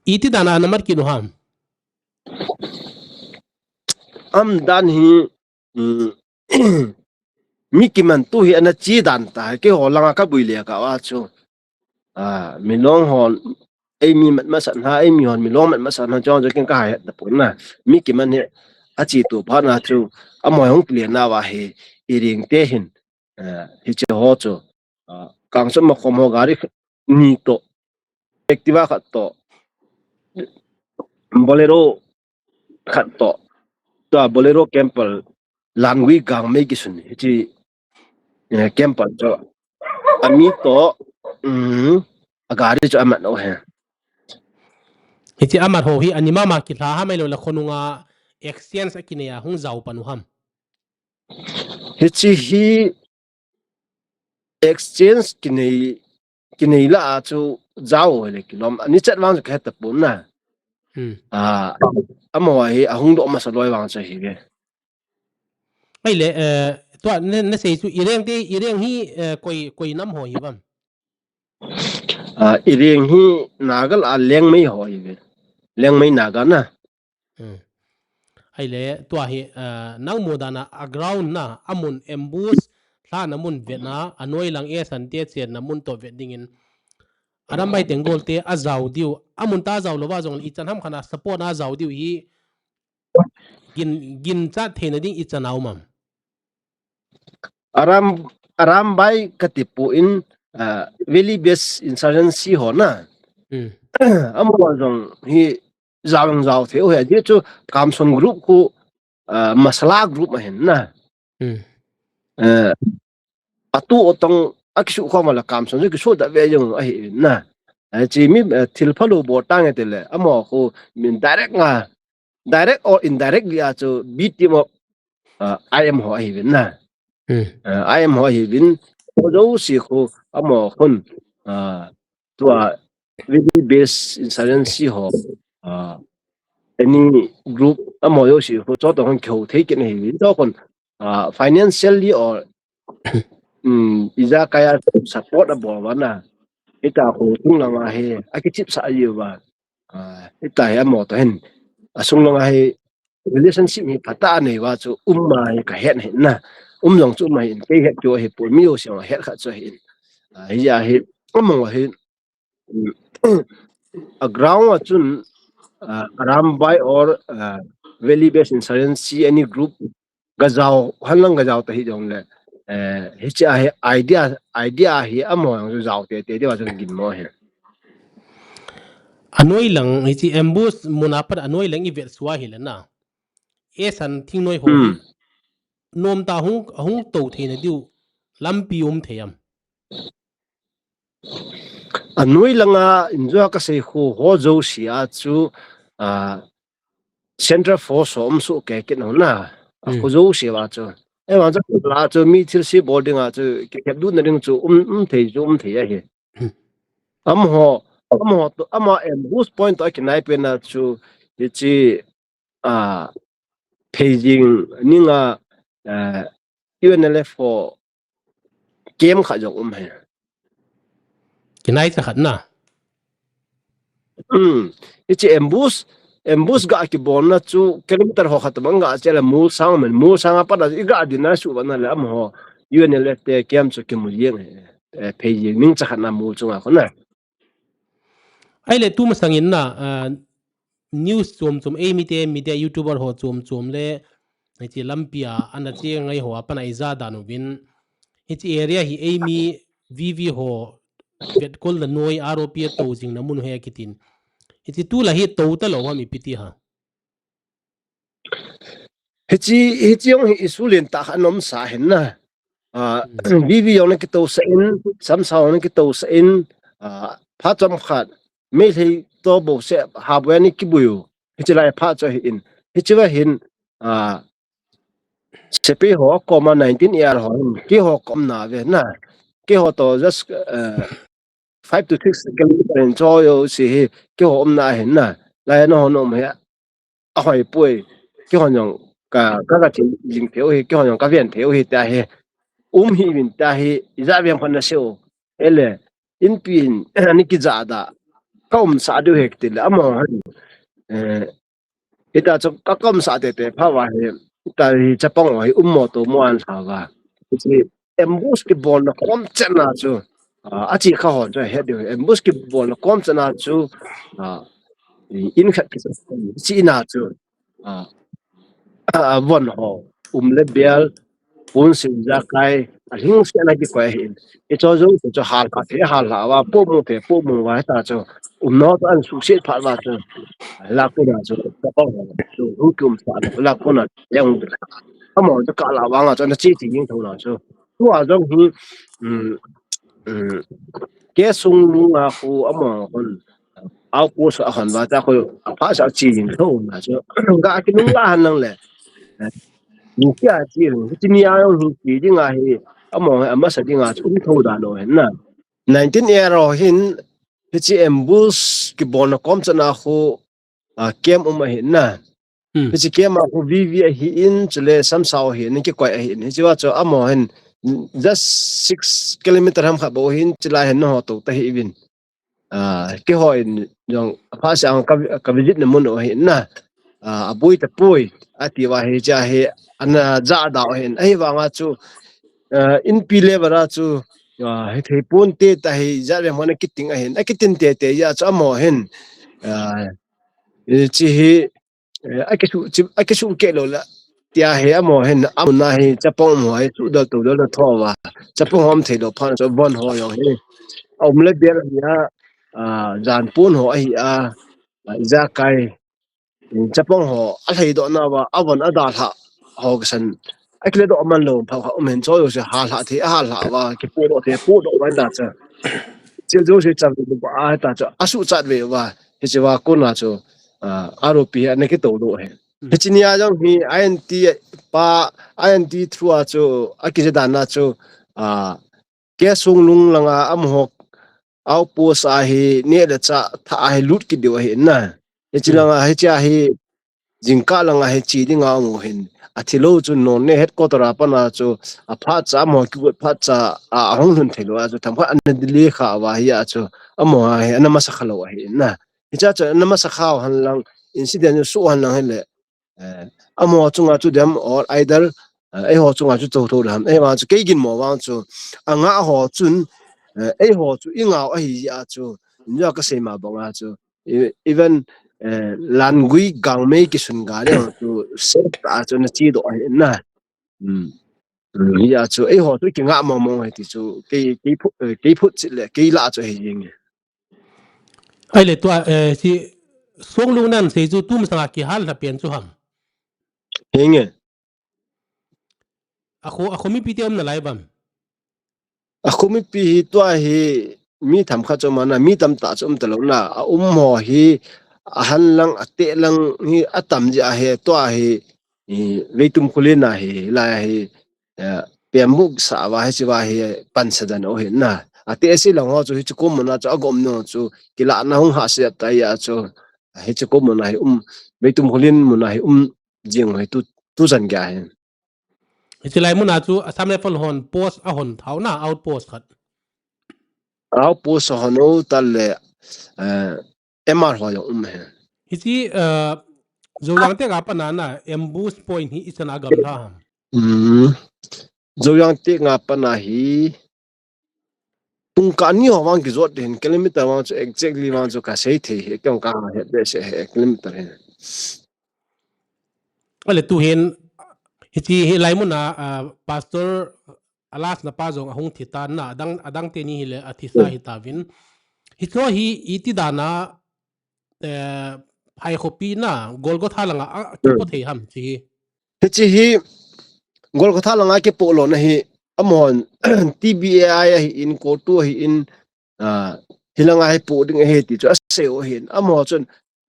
Iti dana na mat ki no ham. Am dan hi, um, mi kiman tu hi ana chi dan ta, keiho langa ka bui le ka wa chu. A, mi long hon, ei mi mat masat na, ei mi hon mi long mat masat na, chong jokin ka hai ta pun na. Mi kiman hi, a chi tu pa na chu, a moi hong kile na wa hi, iring te hin, eh, hi chi ho chu. A, kang chom ma khom ho gari ni to, Activa khat to, Bolero khat to, ta Bolero Camper langui gang mei kisun hi chi, eh, Camper to, ami to, um, a gari chu amat o he. Hi chi amat ho hi ani mama kilha ha mai lo la khonunga exchange a kinei a hung jao panu ham. Hi chi hi exchange kinei, kinei la a chu jao le kilom. Ani chat vang chu ka het ta pun na. Hmm. A, amo hi ahung do masa loi vang chu hi ve. Ai le, eh, tua na, na sei chu ireng te, ireng hi, eh, koi, koi nam ho hi vam. A, ireng hi Naga la Lengmei ho hi ve. Lengmei Naga na. Hmm. Ai le, tua hi, eh, nang mu dana a ground na, amun ambush, hla na mun vet na, anoi lang e san te chen na mun to vet dingin. Arambai Tenggol te a jao diu, amun ta jao lo va jong i chan ham khana support na jao diu hi, gin, gin chat theina ding i chan au mam. Aram, Arambai ka ti pu in, ah, Valley Base Insurgency ho na. Hmm. Amo jong hi jao jao thei u he, di chu Kamson group khu, ah, masala group ma hin na. Hmm. Eh, atu otong a kisu khom la Kamson chu kisu da ve jong ahi na. Eh, chi mi, eh, thil phalu bo tang e te le, amo khu min direct nga, direct or indirectly a chu B team of, uh, I M ho ahi vin na. Hmm. Uh, I M ho ahi vin, ho jouse khu amo khun, uh, tua Valley Base Insurgency ho, uh, any group amo jouse khu chutong khun kihou thei kit ahi vin. Chu khun, uh, financially or, um, ijakaiya support abol uva na. Hita khu chung langa hi akichipsah ji uva. Ah, hita hi amo to hin. Asung langa hi relationship hi phatah a nei uva chu um ma hi ka het ahi na. Um jong chu um ahi in, kei het keu ahi poi, mi jouse jong het kha chu ahi in. Ah, hijeh a hi, amo hi, um, a ground a chun, ah, Arambai or, ah, Valley Base Insurgency any group ga jao, hanlang ga jao ta hi jong le, eh, hichi a hi idea, idea hi amo jong chu jao tete diu a chu gin mo hi. Anoi lang, hichi ambush mun a pat anoi lang i vet sua hi le na. E san thingnoi ho hi. Hmm. Nom ta hung, hung to theina diu lampi um thei am. Anoi langa injua ka sei khu ho jouse a chu, ah, Central Force ho um soh kei kit nau na. A, hmm, khu jouse a chu. Ei vang chu la chu mi thilse bol ding a chu kikep duna ding chu um, um thei chu um thei ahi. Hmm. Amaho, amaho to, ama ambush point to a kinai pen a chu hichi, ah, Pheijing ninga, ah, U N L F ho camp khat jong um he. Kinai cha khat na. Um, hichi ambush, ambush ga kibol na chu kilometer ho khat bang ga che le Mulsang men, Mulsang a pat a i ga din na su ba na le amaho U N L F te camp chu kimu jeng he. Eh, Pheijing ning cha khat na mul chunga khu na. Ai le tu masang in na, ah, news chom chom, ei mite, mite YouTuber ho chom chom le, hichi lampi a, ana che ngai ho a pat a i ja dan uvin. Hichi area hi ei mi V V ho, vetkol na noi R O P a to jing na mun he kitin. Hichi tu la hi to ta lo ham ipi ti ha. Hichi, hichi jong hi issue len ta kha nom sa hin na. Ah, hmm, V V jong na kito sa in, Samsa jong na kito sa in, ah, phat chom khat, Meitei to bo se ha bo ni kibui u. Hichi lai phat chu ahi in. Hichi va hin, ah, Sepai ho koma nineteen A R ho hin, keiho kom na ve na. Keiho to just, eh, five to six kilometer hin cho jouse hi kihou umna ahin na. Lai na hon um hi ahoi poi. Kihon jong ka, ka, ka thi jing thei u hi, kihon jong ka ven thei u hi tia hi. Um hih uvin tia hi, ijat veng phat na sei u. Ele, inpi in, ni kijah da. Ka umsah diu hi kiti le, amaho hin. Eh, hita chu ka, ka umsah tete pha uva hi, hita hi chapang ho hi um mo to mo an lha uva. Hiche ambush kibolna kom chetna chu, ah, achi kha hon chu ahet diu hi. Ambush kibolna kom chetna chu, ah, in khat kichi na chu, ah, ah, von ho, um le bial, pun sin ja kai, alhingset na kikoi ahin. Hicho jouse chu hal kha thei, hal lha uva, pomo thei, pomo uva hita chu. Um no chu an suhset phat uva chu. Lai a kon a chu, ka pa ho chu, hu kium sa, lai a kon a, yang. Amaho chu kah lah vang a chu, ana che thei jing thou na chu. Tua jong hi, um, um, K. Songlung a khu amaho hon, outpost a hon uva, ta khu, apha sa che jing thou na chu. Ga kinung la hen lang le. Ni kia chi, chi ni a jong hi, chi ding a hi, amaho, amasa ding a chu, um thou dan u ahin na. Nineteen A R ho hin, hiche ambush kibolna kom chetna khu, ah, camp um ahin na. Hmm. Hiche camp a khu V V ahin, chule Samsao ahin, kikoi ahin. Hiche uva chu amaho hin, just six kilometer ham khat bou ahin, chulai hin nangho tou ta hih uvin. Ah, keiho in jong apha sa ang ka, ka visit na mun u ahin na. Ah, aboi tapoi, ati uva hiche a hi, ana jah da u ahin. Ahivang a chu, ah, inpi level a chu, ah, hithei ponte tia hi, ijat veng phat na kiting ahin. Akitin tete jeh a chu amaho hin. Ah, hiche hi, eh, akisu, chi, akisuh keh lou le. Tia hi amaho hin, amun a hi, chapang um ho hi, suhdol toudol na tho uva. Chapang ho um thei lou phat na chu, von ho jong hi. A um le bial ahi a, ah, jan pon ho ahi a, ah, ijakai. Chapang ho, alhaidoh na uva, avon adalhah ho kisan. Akile doh man lou, pha kha um hin cho jouse, hal lha thei, ahal lha uva, kipodoh thei, podoh uva ta chu. Chil jouse chan uva, a ta chu, asuhchat ve uva, hiche uva kon a chu, ah, aropi hi ana kitou doh ahi. Hmm. Hiche ni a jong hi, I N T pa, I N T through a chu, akije dan a chu, ah, K. Songlung lang a, amaho, outpost a hi, neh le chah thah a hi lut kit diu ahin na. Hiche lang a, hiche a hi, jingkah lang a hi che ding a um u ahin. Athi lou chun Noney headquarter a pat na chu, aphat cha, amaho kigot phat cha, a, ahung lhun thei lou a chu, themkhat ana delay kha uva hi a chu, amaho a hi, ana masa kha lou ahin na. Hiche a chu, ana masa kha u hen lang, incident chu soh hen lang hile, eh, amaho chunga chu dem or either, eh, eiho chunga chu chou thou dem. Ahivang chu kei ginmo vang chu, angah ho chun, eh, eiho chu ingah u ahi jeh a chu, injo kasei ma bang a chu, e-, even, eh, Langui Gangmei kisun ga le chu, safe a chu ana chedoh ahi na. Hmm. Hmm, hijeh a chu, eiho chu kingah mong mong ahi ti chu, kei, kei phu-, eh, kei phutchet le, kei lah chu ahi jeng e. Ahile tua, eh, hiche Songlung nan sei chu tumasang a kihal lha pen chu ham. Henge. Akho, akho mipi te um nalai uvem? Akho mipi hi tua hi mi themkhat chu um a na, mi tamtah chu um talou na, aum ho hi, ahen lang, ateh lang hi, atam jeh ahi, tua hi, i, Veitum Khullen a hi, lai hi, eh, pemuk sa uva hiche uva hi pansa dan u ahi na. Ateh se lang ho chu hiche kom mun a chu agom nau chu kilahna hung hahsat tai a chu hiche kom mun a hi um, Veitum Khullen mun a hi um jing u hi tu, tu chan gei ahi. Hiche lai mun a chu Assam Rifle hon post ahon thou na, outpost khat. Outpost ahon u tah le, eh, M R ho jong um ahi. Hiche, eh, Zoyang Tek a pat na na, ambush point hi ichan a gamla ham? Hmm. Zoyang Tek a pat na hi, pungkah ni ho vang kijot hin, kilometer vang chu exactly vang chu kasei thei hi, kei jong kahet behseh hi, kilometer hi. Ahile tu hin, hiche hi lai mun a, ah, Pastor Alas na pa jong ahung thi tan na, adang, adang teni hile athisa hi tauvin. Hicho hi iti dan a, eh, Phaikhopi na, Golgotha lang a, a, kipo thei ham, hiche hi. Hiche hi, Golgotha lang a kipo lona hi, amahon, T B A I ahin, CoTU ahin, ah, hilang a hi po ding ahi ti chu asei u ahin. Amaho chun,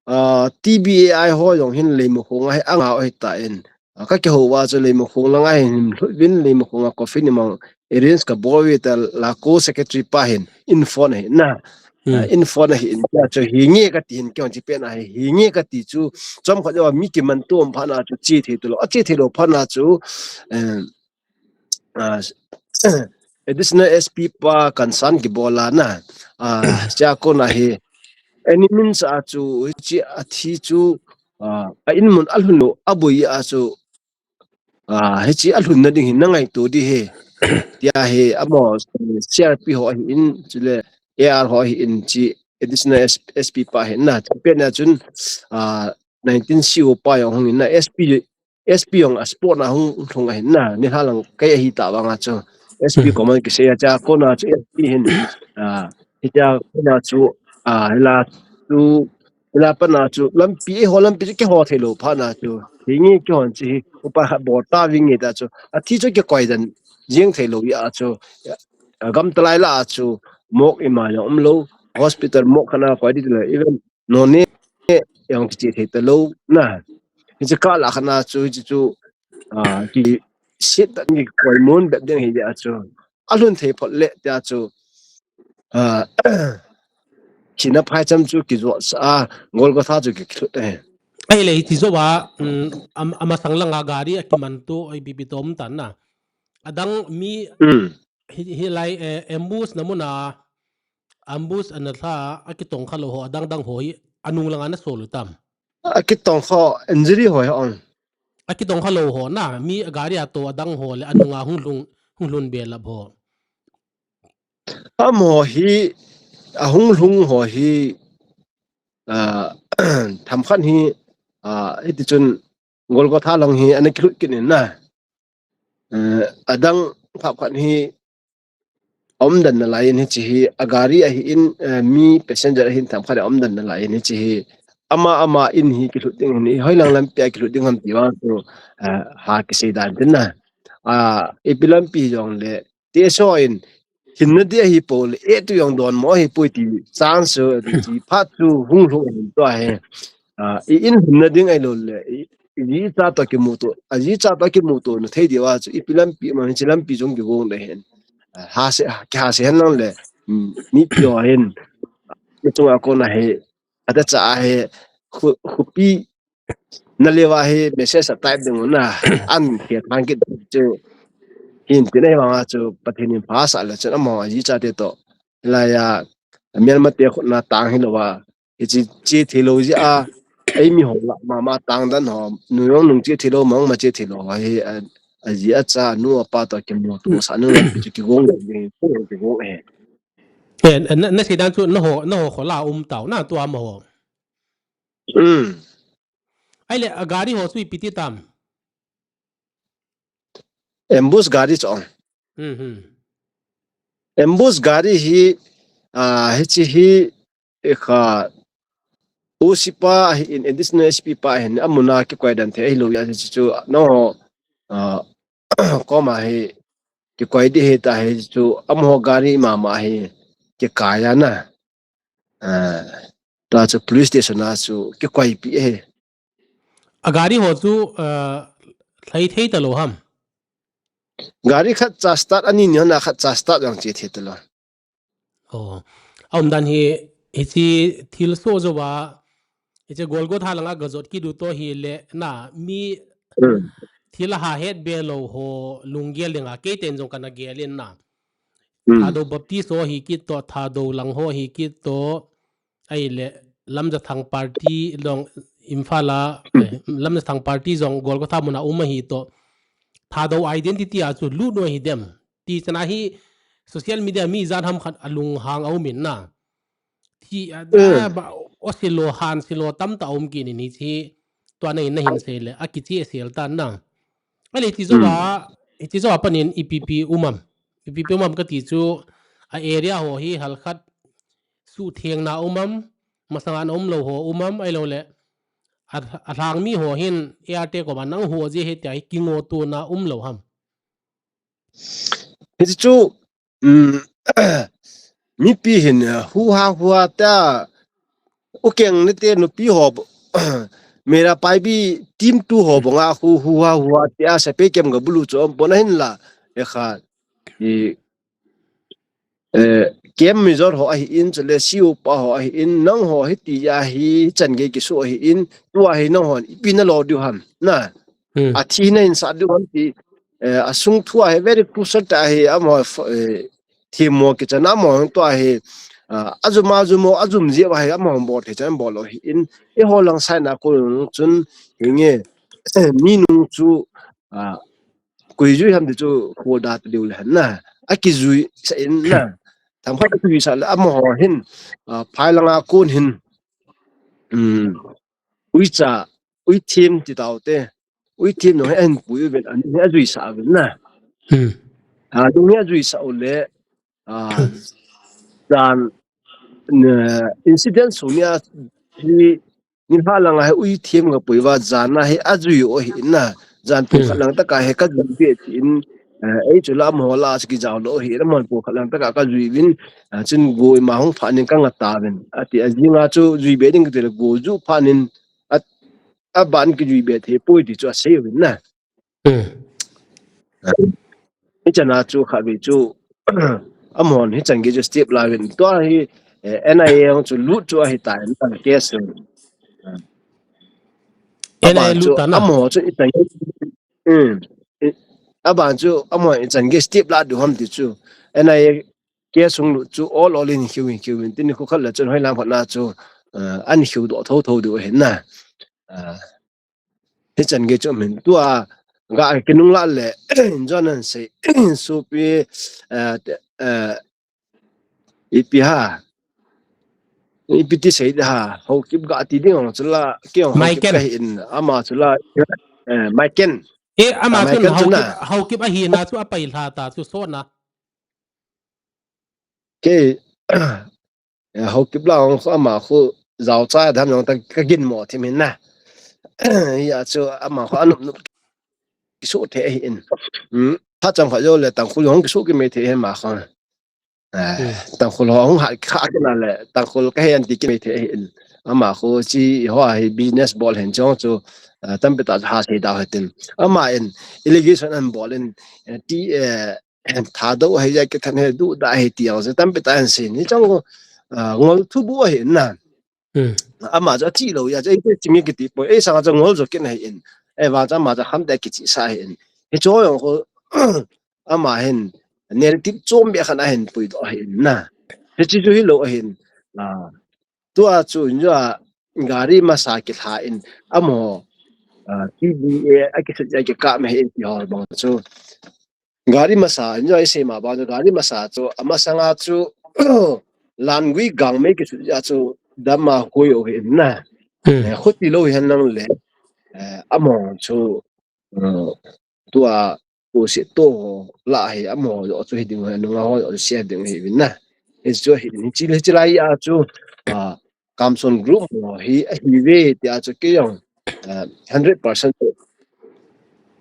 ah, T B A I ho jong hin Leimakhong a hi angah u ahitan. Ah, kakihou uva chu Leimakhong lang a hin him lhut uvin, Leimakhong a coffin imang arrange kabol uve tia la ko secretary pa hin in phone ahi na. Hmm. Ah, in phone ahi in tia chu hinge kati hin keiho chi pen ahi, hinge kati chu chomkhat jou a mi kimanto um phat na chu che thei talou, ache thei lou phat na chu, eh, ah, additional S P pa concern kibol a na. Ah, chea kona hi any means a chu hiche athi chu, ah, a in mun alhun lou, aboi a chu, ah, hiche alhunna ding hi nangaito ding ahi. Tia hi amaho, eh, C R P ho ahi in, chule A R ho ahi in, hiche additional S-, S P pa ahi na. Chupet na chun, ah, nineteen C O pa jong hung in na, S P, S P jong a spot na hung lhung ahi na, nilhah lang kei ahi ta vang a chu. S P Hmm. command kisei a chea kona chu S P hin, ah, hitia kona chu, ah, hila chu, hila pat na chu, lampi, eiho lampi chu kihou thei lou phat na chu, hinge kihou chi hi, upa khat bol ta vinge tia chu, athi chu kikoi den jeng thei lou jeh a chu, a gam talai lah a chu, morgue ima jong um lou, hospital morgue khat na koi ding ti lou, even Noney jong kiche thei talou na. Hiche kah lah khat na chu, hiche chu, ah, kiset tah in kikoi mun bep ding ahi jeh a chu. Alhun thei phot le tia chu, ah, thina phaicham chu kijot sah a, Golgotha chu kikilhut ahi. Ahile hiche jou a, um, am-, amasang lang a gari akimanto, ipi ipi toh um tan na. Adang mi Hmm. hi, hilai, eh, ambush na mun a, ambush ana lha a, akitong kha lou ho, adang dang ho hi, anung lang a ana sol u tam? Akitong kha, injury ho hi ong. Akitong kha lou ho na, mi gari a toh adang ho le, anung a hung lhung, hung lhun belap ho. Amaho hi, ahung lhung ho hi, ah, themkhat hi, ah, hiti chun Golgotha lang hi ana kilhut kit in na. Eh, adang themkhat hi aum den nalai in hiche hi, a gari ahi in, eh, mi passenger ahin themkhat aum den nalai in hiche hi. Ama, ama in hi kilhut ding ahin, hoilang lampi a kilhut ding ham ti vang chu, eh, ha kisei dan tin na. Ah, ipi lampi jong le, Teso in, hinna ding ahi poi le, eh, tu jong donmo ahi poi ti, chance chu, ti phat chu hung lhung ahin tua hi. Ah, i in hinna ding ahilou le, i, i jicha toh kimuto, ajicha toh kimuto na thei diu a chu, ipi lampi ma, hiche lampi jong kigong le hen. Ah, ha se, kihase hen lang le, um, mi ti ho hin, mi chunga kona hi, ata cha a hi, khu-, khopi, na leva hi message a type ding u na, an khe thang kit chu, hin tin ei vang a chu, Pathen in pha sah le chun amaho ajicha te toh. Hilai a, Myanmar te khut na tang hilou a, hiche che thei lou jeh a, eimi ho lah mama tang dan ho, nu jong nung che thei lou, mong ma che thei lou ho hi, a, aji acha, anu apa toh kimuto sah nung lampi chu kigong le, kigong, kigong e. Eh, na, na sei dan chu, naho, naho kho la um tau, na tua amaho. Um. Ahile, a gari ho chu ipi ti tam? Ambush gari chu. Hmm, hmm. Ambush gari hi, ah, hiche hi, eh, kha, O C pa ahi in, additional S P pa ahin, amun a kikoi den thei ahilou jeh a chu, chu, no, ah, koma hi, kikoi ding ahi ta hi chu, amaho gari mama hi, kikai a na. Ah, tua chu police station a chu kikoipi e. A gari ho chu, ah, lhai thei talou ham? Gari khat cha start, ani ni hon a khat cha start jong che thei talou. Oh. Aum dan hi, hiche thilsoh jou a, hiche Golgotha langa gajot kit u toh hile, na, mi Hmm. thil a ha het be lou ho lunggel dinga, kei ten jong kana gel in na. Hmm. Thadou Baptist ho hi kit toh, Thadou lang ho hi kit toh, ahile, Lamjathang party jong Imphal a, Hmm. eh, Lamjathang party jong Golgotha mun a um ahi toh. Thadou identity a chu lut u ahi dem. Ti chan a hi social media mi ijat ham khat alunghang aum in na. Ti a, Hmm. a, ba, o silo, han silo, tamtah aum kit in hiche. Tua na in na hin sei le, akiche sel tan na. Ahile hiche jou a, Hmm. hiche jou a panin ipi ipi um am. Ipi ipi um am kati chu a area ho hi halkhat suhthengna um am, masanga ana um lou ho um am, ahilou le. A, alhang mi ho hin A R T koma nang ho jeh hi tia hi kingoto na um lou ham. Hiche chu, um, mipi hin, uh, hu ha hu ha ta, ukeng ni te nupi ho, Meira Paibi team two ho banga hu, hu ha hu ha tia sepai kem ga bulu chu um pon ahin la, e kha, i, eh, Kem Mijor ho ahin, chule C O pa ho ahin, nangho hiti ahi, chan gei kisu ahin, tua hi nangho ipi nalo diu ham, na. Hmm. Athi nahin sah diu ham ti, eh, asung thu ahi, very crucial ta ahi, amaho, eh, themmo kichan amaho tua hi, ah, ajum ajum o, ajum jeh a hi, amaho bol thei chan bol lou ahin, eiho lang side a kon chun, hinge, mi nung chu, ah, koi jui ham ti chu kholda ta diu le hen na. Akijui sah in na. Thangpha kijui sah le amaho hin, ah, phai langa kon hin. Um, uicha, uithem ti tau te. Uithem nung hi ahin pui uvin, anung hi ajui sah uvin na. Hmm. Ah, nung hi ajui sah u le, ah, jan, na, incident sung nia hi, nilhah langa hi uithem kapui uva, jan a hi ajui u ahi na. Jan pung khat lang tah a hi kajui be tin, eh, ei chu la amaho la chu kijao lou ahi, la amaho pung khat lang tah a kajui uvin, ah, chun go ima hung phat in kanga tauvin. Ati ajing a chu jui be ding kati le go ju phat in, a, aban kijui be thei poi ti chu asei uvin na. Hmm. Hichan a chu khatvei chu, amahon hichan gei chu step la uvin. Tua hi, eh, N I A jong chu lut chu ahi tai, na case chu. N I A aban chu lut ta na. Amaho chu hichan gei, hmm. I, aban chu amaho hichan gei step la diu ham ti chu. N I A case hung lut chu ol ol in khiu in khiu in tin khu khat le chun hoilang phat na chu, eh, ahin khiu doh tho tho diu ahi na. Eh, Hichan gei chu min tua ga kinung la le, John an sei, supi, eh, te, eh, ipi ha. Ipi ti sei ha, Haokip ga ti ding ong chu la, kei ong Haokip Michael. Ka hi in, ama chu la, eh, Michael. Eh, ama Ah, chun Michael chu na. Haokip, Haokip ahi na chu apai lha ta chu so na. Kei, Eh, Haokip la ong khu ama khu jao cha dam jong ta ka ginmo thim hin na. Hia chu ama khu anup nup kisu thei ahi in. Hmm. Phat chang kha jo le Tangkhul hung kisu kimei thei ahi ma kha. Eh, Hmm. Tangkhul ho hung ha kha kina le Tangkhul ka hi an ti kimei thei ahi in. Ama khu chi ho hi business bol hen chong chu, eh, tampi ta ha sei da ha tin. Ama in allegation an bol in, eh, ti, eh, Thadou ahi ja kithan he du da ahi ti ang se tampi ta an sin. Hichang, ah, ngol thubu ahi na. Hmm. Ama ja chi lou ja, ei te ching kiti poi. Ei sang ja ngol jo kin ahi in. Ei va ja ama ja ham te kichi sa ahi in. Hicho jong ko ama hin narrative chom be khan ahin pui doh ahi in na. Hichi chu hilou ahi in. Ah, tua chu in ja gari masa kilha in amaho, ah, T D A a kisut ja kikap me ahi in ti ho bang chu. Gari masa, in jo i sei ma bang chu, gari masa chu, amasanga chu, Langui Gangmei kisu ja chu, dam a hui u hi in na. Hmm. Eh, khuti lou hi hen lang le, eh, amaho chu, eh, tua, tu si tu la hi, amaho jo chu hi ding hi, nunga ho jo si ding hi in na. Hi chu hi, hi chi, hi chi lai a chu, ah, Kamson group mo hi ahi ve tia chu kei jong, ah, hundred percent chu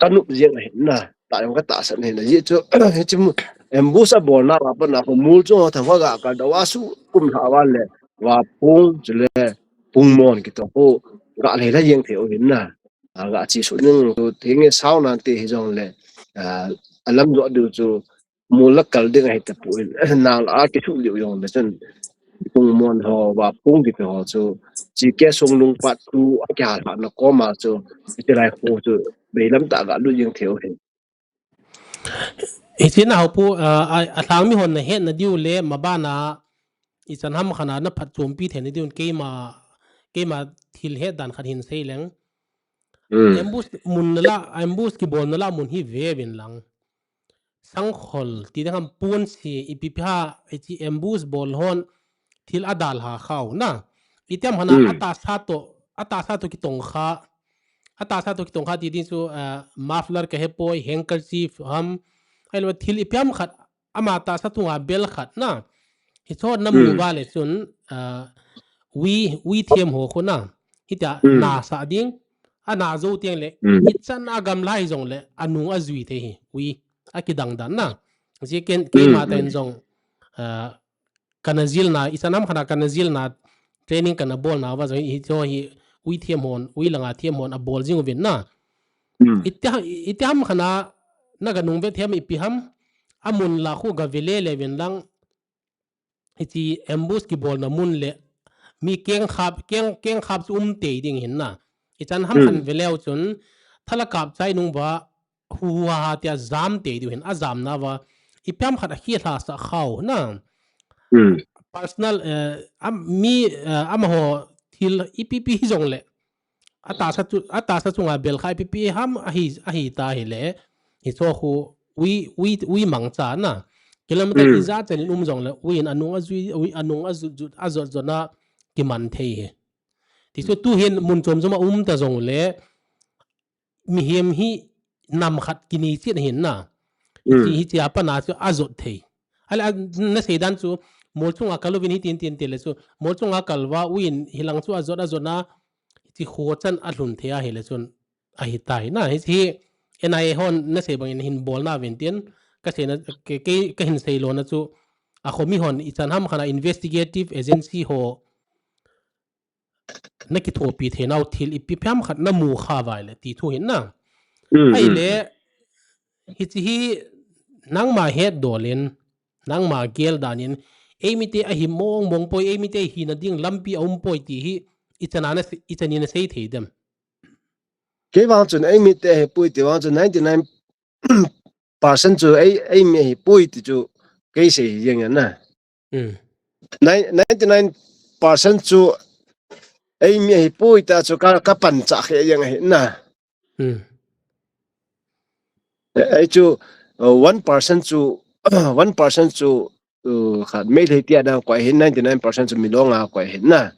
ka nup jeng ahi na, ta jong ka tahsan ahi na, jeh chu, hichi mu, ambush a bolna a pat na khu mol chu thang va ga kal da va su kum lha va le, va pung chu le, pung mon kiti khu, ga lei la jeng thei u hin na, a ga chi su ning chu, thing e sau nan te hi jong le, ah, alam jo diu chu, mol la kal ding ahi tapon, nang la a kisu liu jong le chun, pung mon ho, va pung kiti ho chu, chi ke sung lung pat khu a kihal na koma chu, iti lai khu chu, veilam tah ga lut jeng thei u hi. Hichi na ho pu, ah, a, a lhang mi hon na het na diu le, ma bana, ichan ham khat na na phatchompi thei na diu, keima, keima thil het dan khat hin sei leng. Hmm. Ambush mun na la, ambush kibol na la mun hi ve vin lang. Sangkhol, ti ding ham pon si, ipi pi ha, hichi ambush bol hon, thil a dalha khau na. Itiam hana, Hmm. a tahsa to, a tahsa to kitong kha. A tahsa to kitong kha ti ding chu, ah, muffler ka he poi, handkerchief ham. Ahilou thil ipi ham khat, ama tahsa thunga bel khat na. Hicho na mu Hmm. va le chun, ah, ui, ui thiam ho khu na. Hitia Hmm. na sa ding, a na jo tiang le, Hmm. ichan a gamla hi jong le, anung a jui thei hi, ui, a kidang dan na. Jeh ken, Hmm, keima ta in hmm. jong, ah, kana jil na, ichan ham khat na kana jil na, training kana bol na, va jong hi, hicho hi, ui thiam hon, ui langa thiam hon, a bol jing uvin na. Hmm. Iti ha-, iti ham khat na, na ga nung ve thiam ipi ham, amun la khu gave lele uvin lang, hiche ambush kibolna mun le mi keng khap, keng, keng khap chu um tei ding hin na. Ichan ham khan veleu chun, thalakap chai nung uva, hu hu ha ha tia jam tei diu hin, ajamna uva, ipi ham khat akhel hahsa khau na. Personal, eh, am, mi, eh, amaho thil ipi pi hijongle, atahsa chu, atahsa chunga bel kha ipi pi ham ahi, ahi ta hile, hicho khu ui, ui, ui mangcha na. Kilometer ija chan in um jongle, ui in anung ajui, ui anung aju, ju, ajot jona kiman thei hi. Tichu tuhin mun chom chom a um ta jongle, mihem hi nam khat kinei chet ahin na. Hiche, hiche a pat na chu ajot thei. Ahile, a, nasei dan chu, mol chunga kal uvin hitin tin tile chu, mol chunga kal uva, ui in hilang chu ajot, ajot na, hiche kho chan alhun thei ahile chun, ahi tai na. Hiche hi, N I A hon nasei bangin hin bolna uvin tin, kaseina, ke, ke, kahin sei lona chu, akhomi hon ichan ham khat a investigative agency ho, nakithopi theinau thil ipi ham khat namu kha uva ahile ti thu hin na. Ahile, hiche hi nangma hetdol in, nangma gel dan in, eimite ahi mong mong poi, eimite hina ding lampi aum poi ti hi, ichan a na se-, ichan in nasei thei dem? Kei vang chun eimite ahipoi ti vang chun ninety nine percent chu ei, eimi ahipoi ti chu kei sei hi jeng na. Nine-, ninety nine percent chu eimi ahipoi ta chu ka, ka panchah khe jeng ahi na. Ei chu, uh, one percent chu, one percent chu, uh, khat Meitei tia dang koi hin, ninety nine percent chu Milong a koi hin na.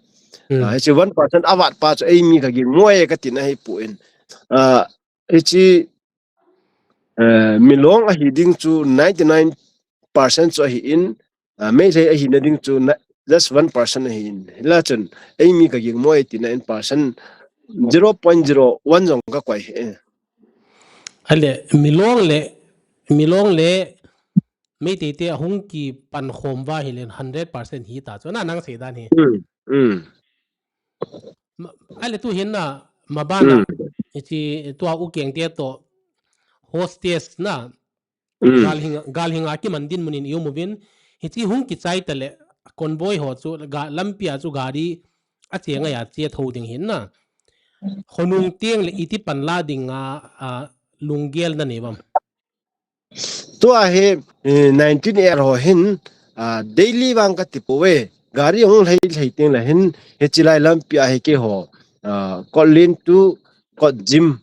Uh, hiche one percent avat pa chu eimi kaging moi katina ahipoi. Uh, hiche, uh, Milong ahi ding chu ninety nine percent chu ahin, uh, Meitei ahina ding chu na, just one percent ahin. Hila chun, eimi kaging moi tina in percent zero point zero one jong kakoi hi. Ahile, Milong le, Milong le, Meitei te ahung kipan khom uva ahile hundred percent hita chu na nang sei dan hi. Ahile tuhin na, maban a, hiche tua u keng te toh, hostage na, galhing, galhing a kiman dinmun in i um uvin, hiche hung kichai tale, convoy ho chu, ga, lampi a chu gari, ache ngai a che tho ding hin na. Khonung teng le iti pan la ding a, a, lunggel nanei uvam? Tua hi, eh, nineteen A R ho hin, ah, daily vang kati pouve. Gari ahung lhai, lhai teng le hin, hiche lai lampi a hi keiho, ah, Kotlen to Kotgim,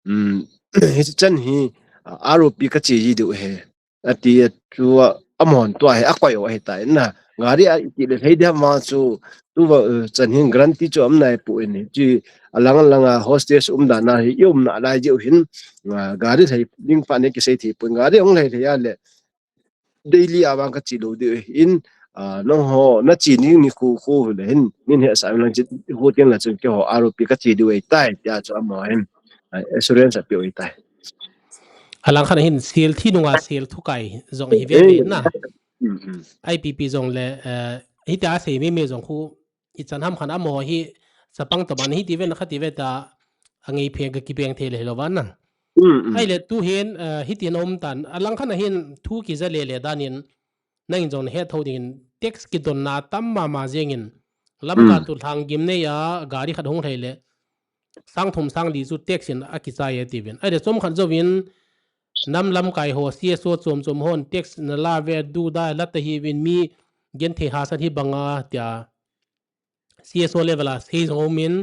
um, hiche chan hi, ah, R O P kache ji diu ahi. Ati a tua, amahon tua hi akoi u ahitai na. Gari a iti le lhai diam vang chu, tua, eh, chan hin guarantee chu aum naipoi. Hiche alang lang a hostage umdan a hi i umna lai diu hin, ah, gari lhai ding pa nei kisei thei poi. Gari ahung lhai lhai a le daily a vang kache lou diu hin, ah, nangho nache ding nikho kho le hin, nei hetsah lang chu, hu teng le chun keiho R O P kache diu ahitai, tia chu amaho hin, ah, assurance apeh u ahitai. Alang khat hin sel thi nunga sel thukai jong hi veve na. I P P jong le, eh, hitia sei mei mei jong khu ichan ham khat amaho hi chapang tobang hiti ve na khati ve ta angei phe ga kipeng thei le hilou va na. Ahile tuhin, eh, hitin aum tan, alang khat hin thu kija lele dan in nangin jong nahet tho dingin tax kidonna tam mama jeng in Lamka to Lhanggimnei a gari khat hung lhai le sang thum sang li chu tax in akichai e tiuvin. Ahile chomkhat jouvin nam lamkai ho C S O chom chom hon tax nala ve du da la ta hiuvin mi genthei hahsat hi banga tia C S O level a sei jong umin,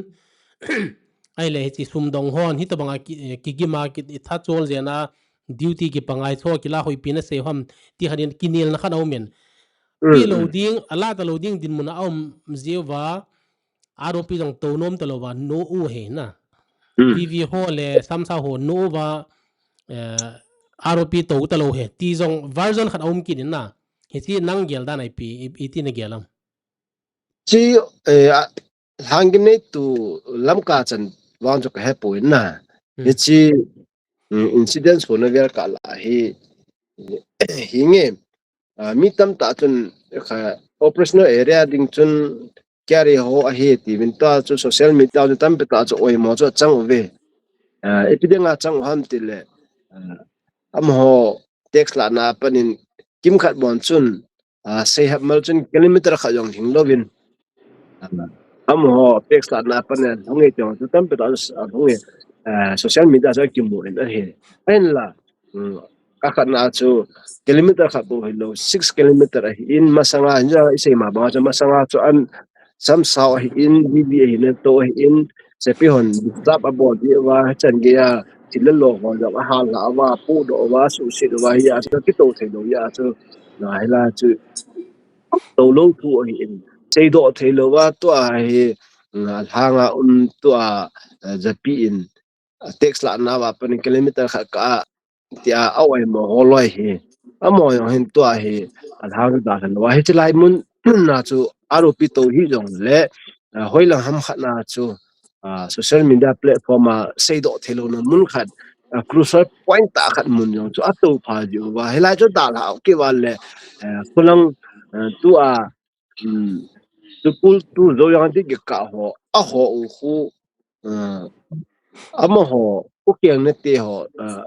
ahile hiche sum dong hon hitobanga ki, kigim a ki, i tha chol jeng a duty kipangai cho kila hoipi nasei u ham ti khat in kinelna khat aumin. Pe lou ding, ala ta lou ding dinmun a aum jeh uva, R O P jong tou nom ta lou va, no u ahi na. P V ho le Samsa ho no uva, eh, R O P tou ta lou ahi. Ti jong version khat aum kit in na. Hiche nang gel dan a ipi, i, iti nagel am? Hiche, eh, a, Lhanggimnei to Lamka chan vang chu kahe poi na. Hiche, mm, incidents hona vel kah la hi, hi nge, ah, mi tamtah chun kha operational area ding chun K R A ho ahi tiuvin tua chu social media chu tampi tah chu oimo chu achang uve. Ah, ipi dinga achang u ham tile, ah, amaho tax lahna panin kimkhat bon chun, ah, seihep mal chun kilometer khat jong hing louvin, ah, amaho tax lahna panin hung e tiang chu tampi tah, ah, hung e, ah, social media chu kimu in ahi. Ahinla, um, akhatna chu kilometer khat bou hilou, six kilometer ahin, masanga, hinja isei ma banga chu masanga chu an samsao ahin, B B ahin, to ahin, sepi hon disturb abol diu va, chan geiya thil le lo ho jong ahal lha uva, pudoh uva, suhset uva, hia chu kitou thei lou hia chu, na hila chu tou lou thu ahin, seidoh thei lou va, tua hi, na lhanga um tua, eh, japi in, ah, tax lahna va panin kilometer khat kah a, tia a oimo ho loi hi. Amaho jong hin tua hi, alhang dalha lou a. Hiche lai mun na chu aropi tou hijong le, ah, hoilang ham khat na chu, ah, social media platform a seidoh thei louna mun khat, ah, crucial point tah khat mun jong chu atou pha jiu va. Hilai chu dalha u kival le, eh, khulang, eh, tua, um, Tupul tu Zoyang ti kikah ho, aho u khu, ah, amaho, ukeng nate ho, ah,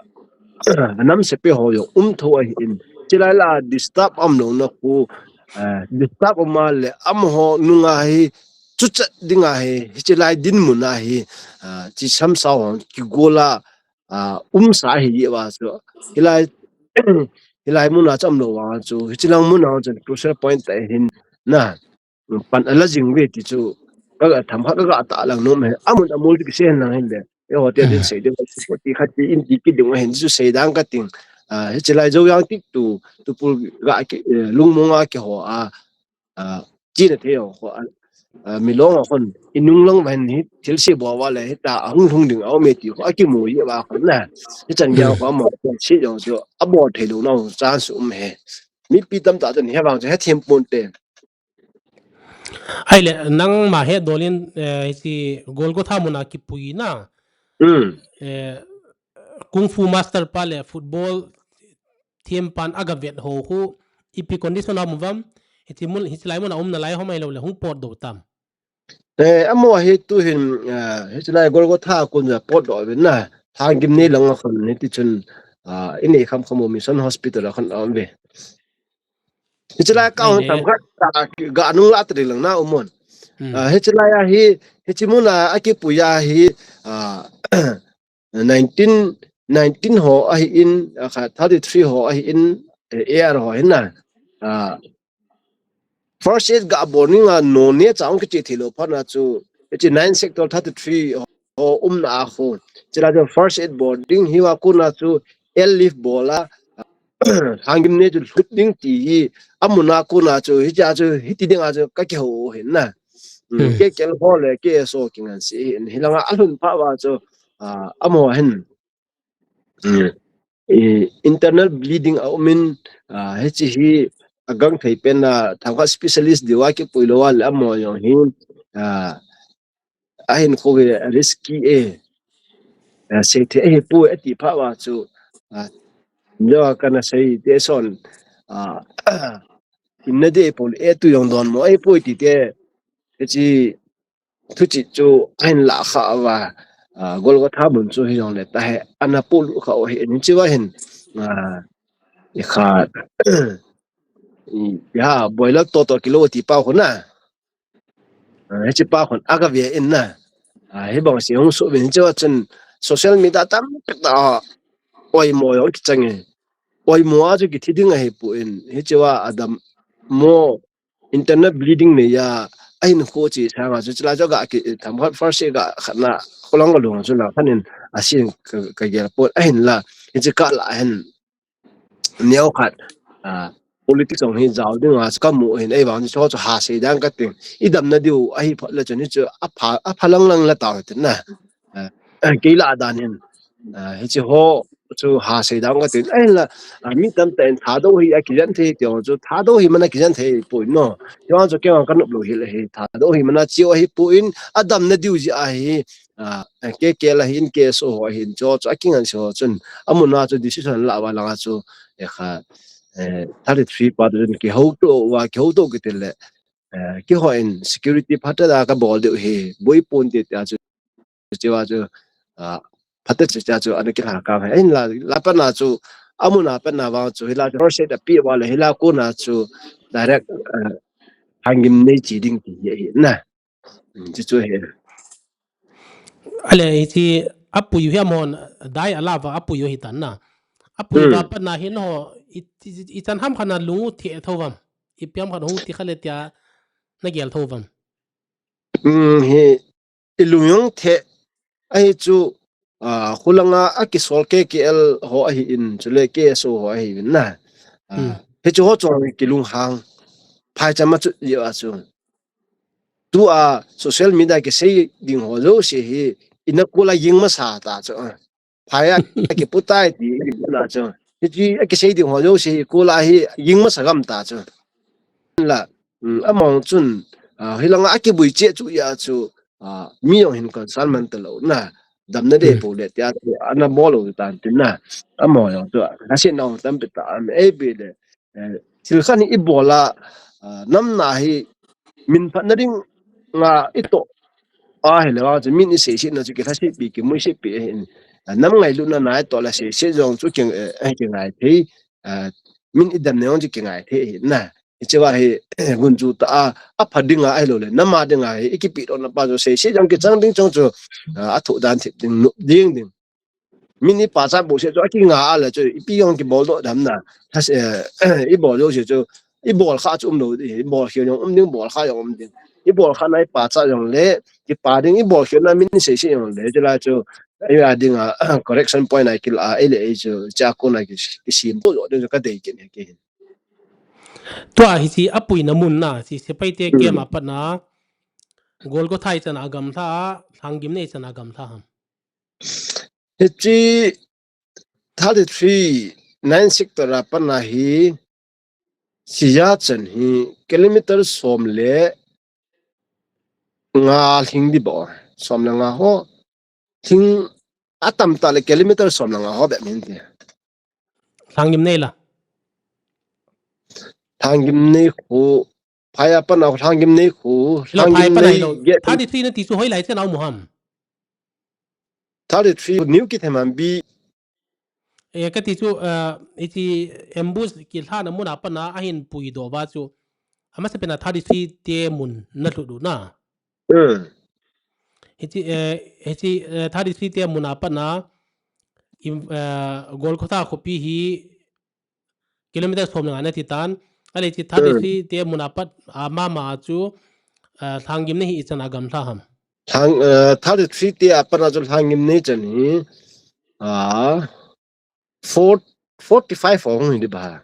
anam sepi ho jong um tho ahin. Chilai la disturb um louna khu, ah, disturb um a le amaho nunga hi, chuchat dinga hi, hichilai dinmun a hi, ah, chi samsao ho kigol a, ah, umsa ahi jeh uva chu. Hilai, hilai mun a chu um lou vang chu, hichilang mun a chu crucial point tah ahin na. Pan ala jing ve ti chu, ka, ka themkhat ka ga tah lang nom e. Amun amol ti kisei hen lang hin le. Eiho te din sei ding, ti khat ti in ti kit ding ahin chu sei dang kating. Ah, hichilai Zoyang ti tu, Tupul ga ki, eh, Lungmong a kiho a, ah, china thei ho, ah, ah, Milong a khun, inung lang va hin hi, thilse bol uva le, hita, ahung lhung ding a um e ti ho, akimu ji uva khun na. Hichan geiya ho, amaho, se jong chu, abol thei louna chance um e. Mipi tamtah chun, hia vang chu, hethem ponte. Ahile, nangma hetdol in, eh, hiche Golgotha mun a kipui na. Hmm. Eh, Kung Fu Master pa le football team pan aga vet ho khu, ipi condition a um uvam, hiche mun, hiche lai mun a um nalai hom ahilou le, hung potdoh tam. Eh, amaho hi tu hin, eh, hiche lai Golgotha a kon a potdoh uvin na, Lhanggimnei lang a khun hiti chun, ah, inei kham kham u Mission Hospital a khun a um ve. Hiche lai ka hon tam khat, ah, ga nung la tari lang na um un. Hmm. Ah, hiche lai a hi, hiche mun a akipui a hi, ah, nineteen, nineteen ho ahin, ah, kha thirty-three ho ahin, eh, A R ho hin na. Ah, first aid ga bol ning a no ne chang kiche thei lou phat na chu, hiche nine sector thirty-three ho umna a khu. Chila chu first aid bol ding hi va kona chu airlift bol a, Lhanggimnei chu lhut ding ti hi, amun a kona chu, hiche a chu, hiti ding a chu, ka kihou hin na. Hmm. Hmm. Ke kel ho le, ke so kingan se hin, hilanga alhun phat va chu, ah, amaho hin. Hmm. Eh, internal bleeding a um in, ah, hiche hi, agangthei pen a, themkhat specialist diu a kipui lou a le amaho jong hin, ah, ahin khu ve risky e. Ah, seithei ahipoi ati phat va chu, ah, jo kana sei te son, ah, inna dei pol e tu jong don mo ahipoi ti te, hiche thuchih chu ahin lah kha uva, ah, Golgotha mun chu hijong le tahe, ana polut kha u ahi, hiche va hin, ah, i kha, i, ya, boiler to to kilo ti pa khu na. Ah, hiche pa khun aga ve in na. Ah, hibang se hung soh uvin, hiche va chun social media tampi tah a oimo jong kichang e. Oimo a chu kithi ding ahipoi, hiche va adammo internal bleeding nei a, ahin khu che sanga chu chila chu ga ki, themkhat first aid ga khatna, kholang ga lung chu la khan in asin ka, ka gel pon ahin la, hiche kah la hin neo khat, ah, politics jong hi jao ding a chu kamu hin, ahivang chu, chu ha sei dang kating. I damna diu ahi phat le chun hichu apha, apha lang lang la tau tin na. Ah, kei la dan hin, ah, hiche ho chu ha sei dang kating. Ahin la, ah, mi tamtah in Thadou hi akijen thei ti ho chu, Thadou hi mana kijen thei poi no. Ti ho chu kei vang kanop lou hi le hi, Thadou hi mana cheu ahipoi, adamna diu jeh ahi, ah, ke ke la hin, ke so ho hin chu, chu akingan se ho chun, amun a chu decision la va lang a chu, e kha, eh, thirty-three pa tu chun kihouto va, kihouto kiti le, eh, keiho in security phatah a kabol diu hi, boi pon ti tia chu, chu va chu, ah, phatah chu tia chu ana kilha kang e. Ahin la, la pa na chu, Amun a pat na vang chu hila first aid api vale hila kona chu direct, uh, lhanggim nei chi ding ti hi ahi na. Hmm, chu chu hi. Ale, hichi apui u hi amon dai ala va apui u hi tan na. Apui va pat na hin ho i, i, i chan ham khat na lung u thi tho vam. Ipi ham khat hung ti kha le tia na gel tho vam. Hmm, hi i lung jong the ahi chu, ah, khulanga a kisol K K L ho ahi in, chule K S O ho ahi in na. Ah, hmm. Hichu ho chong kilunghang. Phai chama chu i a chu. Tua social media kisei ding ho jouse hi ina kula jing masa ta chu. Phai a kipu tai ti na chu. Hichi a kisei ding ho jouse hi kula hi jing masa gam ta chu. La, um, among chun, ah, hilanga a kibui che chu i a chu, ah, mi jong hin concern man ta lo na. Damna de po le tia chu ana bol u tan tin na. Among jong chu, na se nong tam pe ta am ei be le. Eh, thil khat hi i bol a, ah, nam na hi min phatna ding nga i to. A hi le vang chu min i sei si na chu ki tha si pi ki mui si pi hin. Ah, nam ngailutna na i to la sei si jong chu ki, eh, ki ngai thei. Ah, min i dam ne jong chu ki ngai thei hin na. I che va hi gun chu ta a, a pha ding a ai lo le. Nam a ding a hi i ki pi do na pa chu sei si jong ki chang ding chong chu, ah, a thu dan thip ding nup ding ding. Min i pa cha bo se chu a ki nga a le chu i pi jong ki bol do dam na. Has, eh, i bol do se chu i bol kha chu um lo di, i bol khiu jong um ding, bol kha jong um ding. I bol kha na i pa cha jong le ki pa ding i bol khiu na min sei si jong le chu la chu. Ai a ding a correction point a ki la a ei le ei chu cha ko na ki, ki sim to jo ding chu ka dei kin he ki hin. Tua hichi apui na mun na, si sepai te hmm. Kem a pat na, Golgotha i chan a gam tha, lhanggim nei chan a gam tha ham. Hichi thirty three nine sector a pat na hi, Siya chan hi kilometer som le nga lhing di bo. Som le nga ho. Lhing a tam ta le kilometer som le nga ho be min ti. Lhanggim nei la. Lhanggim nei khu. Phai a pat na lhanggim nei khu. Lo phai lhanggim pa nei lo. Thirty three na ti chu hoi lai chen au mu ham. Thirty three new ki them am bi. E, ka ti chu, eh, hichi ambush ki lhana mun a pat na a hin pui do va chu. Amasa pen a thirty three te mun na lhut u na. Hmm. Hichi, eh, hichi, eh, thirty three te mun a pat na, im, eh, Golgotha khopi hi kilometer som le nga na ti tan. Ale hichi thirty three hmm. Te mun a pat a mama chu, eh, lhanggim nei hi i chan a gam tha ham. Lhang, eh, thirty three te a pat na chu lhanggim nei chan hi, ah, four, forty five hong hi di ba.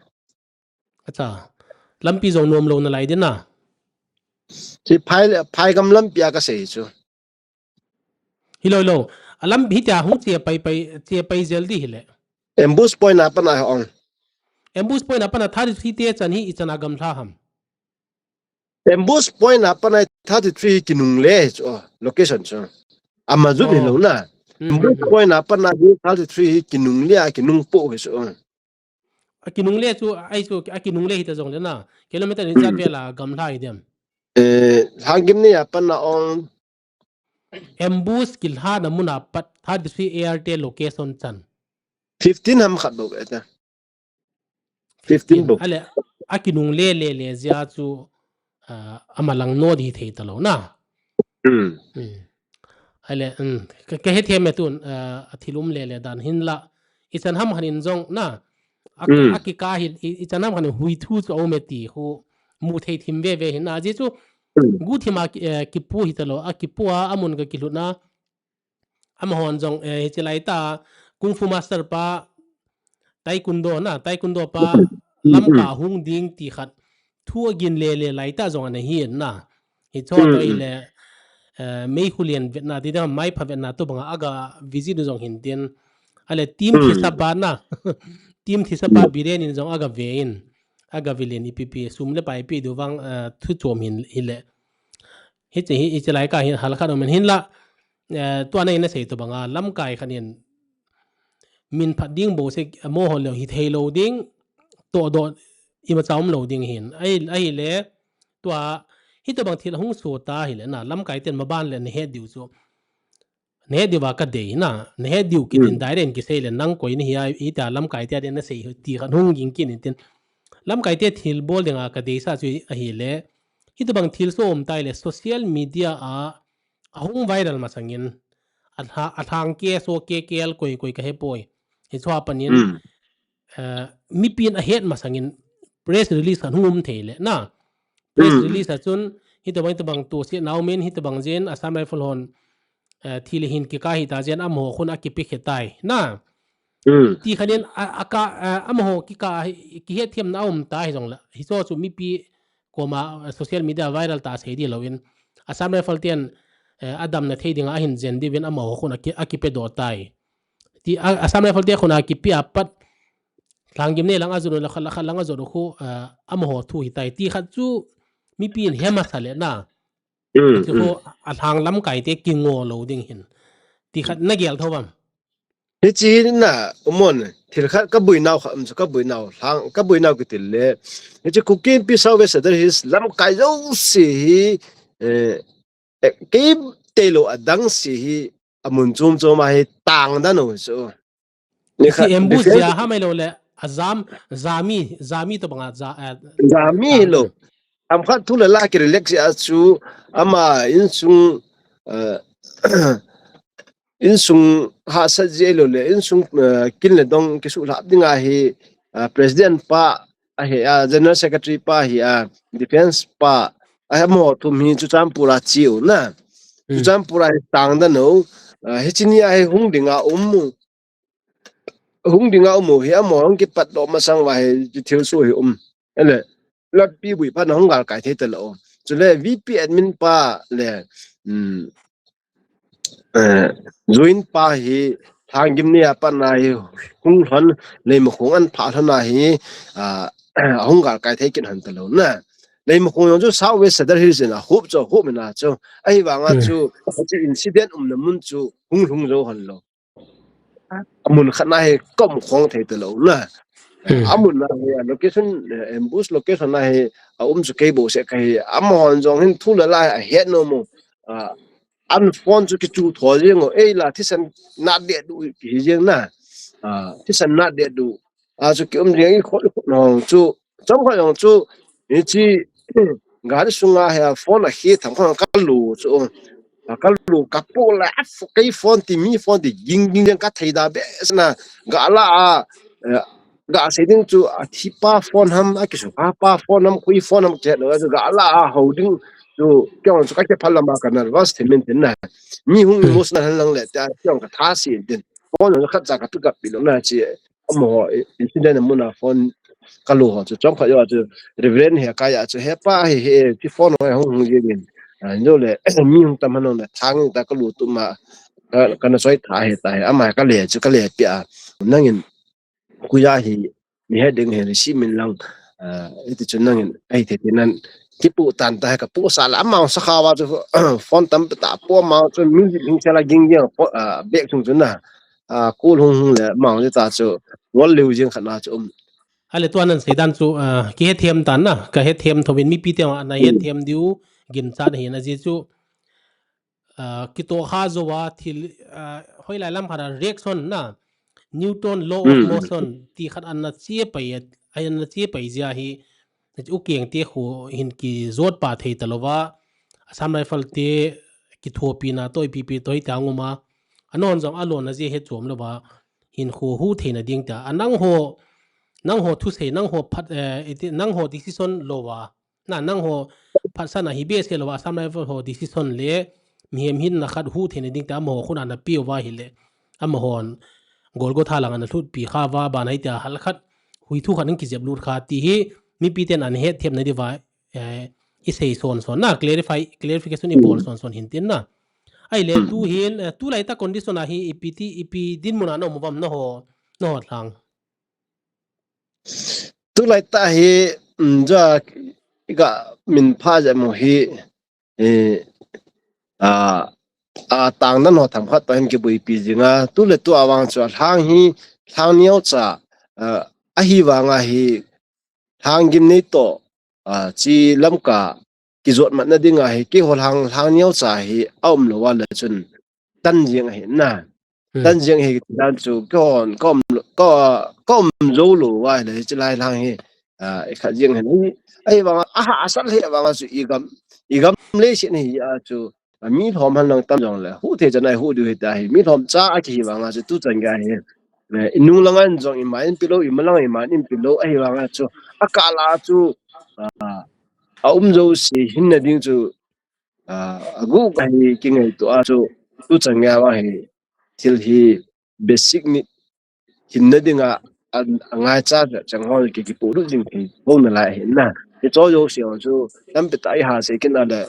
Acha. Lampi jong nom lo na lai di na. Hichi phai, phai gam lampi a ka sei chu. Hi lo lo. A lam hitia hung che pai pai, che pai jel di hi le. Ambush point a pat na ong. Ambush point a pat na thirty three te chan hi i chan a gam tha ham. Ambush point a pat na thirty three hi kinung le chu, oh, location chu. Ama jut hi lo na. Hmm, hmm, hmm. Ambush point a pat na hi thirty three hi kinung le a kinung po hi chu. A kinung le chu, ai chu, a kinung le hi ta jong le na. Kilometer ni chat hmm. Vel a gam tha hi dem. Eh, lhanggim nei a pat na ong. Ambush ki lhana mun a pat thirty three A R te location chan. Fifteen ham khat bo eta. Fifteen bo. Ale, a kinung le le le jia chu, ah, ama lang no di thei ta lo na. Hmm. Hmm. Ale, hmm. Ka, ka he thiam e tun, ah, a thil um le le dan hin la. I chan ham han in jong na. A, hmm. A ki ka hi, i, i chan ham han hui thu chu a um e ti khu. Mu thei thim ve ve hin na. Ji chu, hmm. Gu thim a ki, eh, kipu hi ta lo. A kipu a, a mun ka ki lhut na. Amahon jong, eh, hichi lai ta, Kung Fu Master pa, Taekwondo na, Taekwondo pa, mm, mm, lamka mm, hung ding ti khat, thu agin le le lai ta jong ana hi na. Hicho mm, to mm, ile, eh, Meikhulian vetna ti dang, Maipha vetna to banga aga visit jong hin tin. Ale team mm, thisa ba na, team thisa ba mm, Biren in jong aga ve in, aga vilin ipi pi, sum le pai pi du vang, eh, thu chom hin hile. Hichi hi, hichi lai ka hin hal khat um in hin la, eh, tua na in na sei to banga, lamkai khat in min phat ding bo se, mo ho lo hi thei lo ding, to do ima cha um lo ding hin. Ai, ai le, tua, hi to bang thil hung so ta hi le na, lamkai ten ma ban le na he diu chu. nahet diuva kadei na, nahet diu kit in direct in kisei le nang koi nahi a, ita lamkai te a din nasei ti khat hung ging kit in tin. Lamkai te thilbol dinga kadeisah chu ahile, hitobang thilsoh um tai le social media a, ahung viral masangin, alha-, alhang case o K K L koi koi kahepoi. Hichu apanin, eh, mipin ahet masangin press release khat hung um thei le na. Press release a chun, hitobang, hitobang tohsetna umin, hitobang jeh in Assam Rifle hon, eh, thi le hin kikah hita jeh in amaho khun akipe khe tai na. Ti khat in a, aka, eh, amaho kikah hi, kihetthemna aum ta hijongle, hichu chu mipi koma, eh, social media viral tah sei di louvin, Assam Rifle ten, eh, adamna thei dinga ahin jen diuvin amaho khun aki, akipedoh tai. Ti a, Assam Rifle te khun akipe a pat, Lhanggimnei lang ajot u, lakha, lakha lang ajot u khu, eh, amaho thu hitai. Ti khat chu mipin he masa le na. Hichu khu alhang lamkai te kingo lou ding hin. Ti khat nagel thou vam. Hiche hi na, umon, thil khat kaboinau khat, um, chu kaboinau, lhang, kaboinau kiti le. Hiche Kuki Inpi South West Sadar Hills lamkai jouse hi, eh, eh, kei tailou adang se hi, amun chom chom a hi tangdan u chu. Hiche ambush jeh a ham ahilou le, ajam, jami, jami tobang a, ja, eh, jami hilou. Themkhat thu le la kirelax jeh a chu, ama insung, eh, insung hahsat jeh lou le, insung, eh, kin le dong kisuhlhap dinga hi, eh, President pa ahi a, General Secretary pa ahi a, Defence pa, ahi amaho thum hi Churachandpur a che u na. Churachandpur a hi tangdan u, eh, hiche ni a hi hung dinga um u. Hung dinga um u hi amaho hung kipatdoh masang uva hi thilsoh hi um. Ele, lampi bui phat na hung galkai thei talou. Chule V P admin pa le, um, eh, Joint pa hi Lhanggimnei a pat na hi hung lhon, Leimakhong an phah lhon a hi, ah, hung galkai thei kit lhon talou na. Leimakhong jong chu South West Sadar Hills in ahup chu, ahup in a chu. Ahivanga chu, hiche incident umna mun chu hung lhung jou lhon lou. Amun khat na hi kaum khong thei talou na. Amun na hi, a location, eh, ambush location na hi, aum chu kei bou seh kahi. Amahon jong hin thu le la hi ahet nom u. Ah, an phone chu kichu tho jeng u. Ei la thisan nat deh du kihi jeng na. Ah, thisan nat deh du. A chu kium jeng i khot, i khot nong chu. Chomkhat jong chu, hiche, gari sunga hi a phone ahi themkhat kalu chu. A kalu kapoh le, a pho-, kei phone ti, mi phone ti, ging ging jeng kathei da behseh na, gala a, eh, gasei ding chu, athi pa phone ham, akisuhkha pa phone ham, koi phone ham kihet lou, chu gala a hou ding chu, kei jong chu kakiphal lam a ka nervous thei min tin na. Mi hung emotional hen lang le, tia kei jong katha se tin. Phone jong khatcha ka pick up pi lou na che. Amaho, i-, incident amun a phone kalu ho chu, chomkhat jou a chu, Reverend Hekai a chu, he pa, he, he, ti phone ho hung hung jeng in. Ah, jou le, mi hung tam han hung le, thang in ta kalu tum a, ka, kana choi tha he ta he, ama kale chu, kale pia. Nangin, koi a hi, mi he ding he, receive min lang, ah, iti chu nangin, ahi thei thei nan, kipoh tan ta he, kapoh sah le, ama sakha uva chu, phone tam ta, poh ama chu, music hing sela ging ging, poh, ah, bag chung chu na. Ah, kul hung hung le, ama hung ta chu, ngol leu jeng khat na chu um. Ale tua nan seidan chu, ah, kihethem tan na, kahethem thouvin mipi te ana hethem diu, ginchat ahi na jeh chu, ah, kitoh kha jou a thil, ah, hoilai lam khat a reaction na, Newton law of motion, ti khat ana che pai, ana che pai jeh a hi, U Keng te khu hin kijot pa thei talou va, Assam Rifle te kithopina toh ipi pi toh hi tang um a, anon jong alon na jeh he chom lou va, hin khu hu theina ding ta, a nangho, nangho thusei, nangho phat, eh, iti, nangho decision lou va, na nangho phatsahna hi behseh lou va, Assam Rifle ho decision le, mihem hinna khat hu theina ding ta, amaho khun ana pe uva hile, amahon, Golgotha lang ana lhut pi kha va, ban a hi ta hal khat, hui thu khat in kijep lut kha ti hi, mipi ten ana hetthemna diuva, eh, i sei son son na, clarify, clarification i bol son son hin tin na. Ahile, tu hin, eh, tulai ta condition a hi, ipi ti, ipi dinmun a na um uvam naho, naho lhang. Tulai ta hi, um, ja, i ga min pha ja mo hi, eh, a, a tang dan ho themkhat pa hin kibuipi jing a, tu le tu a vang chu a lhang hi, lhang neocha, a, ahi vang a hi, lhang gimnei toh, a, chi Lamka kijot matna ding a hi, keiho lhang, lhang neocha hi a um lou a le chun, tan jing ahi na. Hmm. Tan jing ahi dan chu kon kom kom jou lou va le chi lai lang hi. A, i khat jing ahi. Ahivang a, a hahsa le vang a chu i gam, i gam leiset hi a chu, a, mi lhom han lang tam jong le, hu thei chan a i hu diu hi ta hi. Mi lhom cha a kihi vang a chu tu chan gei hi. Eh, i nung lang an jong i man in pilou, i ma lang i man in pilou, ahivang a chu, a kah la chu, a, a um jouse hinna ding chu, a, a gu ka hi kingaito a chu, tu chan gei va hi, thil hi basic need hinna ding a, a, a ngaicha chang ho ki, kipoh lut jing thei ho na lai hi na. Hicho jouse chu, tampi tah i ha sei kit na le,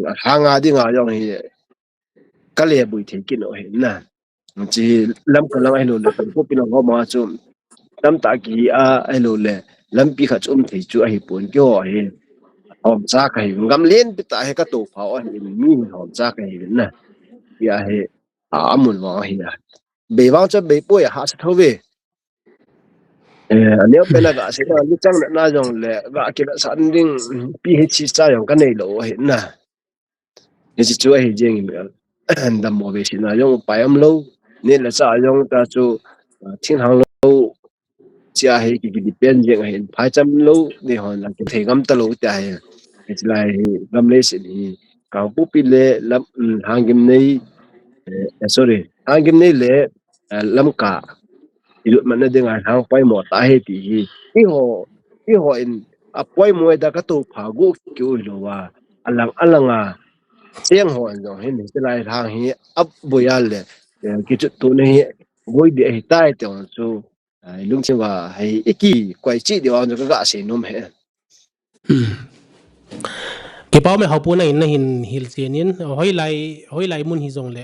a, hang a ding a jong hi, ka le bui thei kit u hi na. Chi lam ka lang ahilou le, Kangpokpi lang ho ma chu, tamtah kihi a ahilou le, lampi khat chu um thei chu ahi pon keiho hi. Lhom cha ka hi, gam lenpi tah hi ka toh pha u ahi, mi lhom cha ka hi na. Hia hi, a, amun vang ahi a. Bei vang chu bei poi a hahsa tho ve. Eh, a neo pen a ga sei na, ni chang na, na jong le, ga kila san ding, P H C cha jong ka nei lou ahi na. Hichi chu ahi jeng in, dammo ve sina jong upai um lou. Ni le cha jong ta chu, a, thinglhang lou. Chia hi ki, ki depend jeng ahin, phaicham lou, ni hon lang ki thei ngam ta lou tia hi. Hichi lai hi, gam leiset hi, Kangpokpi le lam, um, Hanggimnei, eh, eh, sorry, Hanggimnei le, eh, Lamka, i lut man na ding a hang poimo ta hi ti hi. Eiho, eiho in, a poimo da ka toh pha gu ki u lou va, alang, alang a, cheng ho an jong hin, hichi lai lang hi, a boi a le, eh, ki chu tu na hi, boi di ahi tai te on chu, Ai, lungthim va, hei, i kikoi cheh diu a, ka ga sei nom e. Hmm. Kipa um e Haopu, na in, na hin hilchen in, hoilai, hoilai mun hi jong le,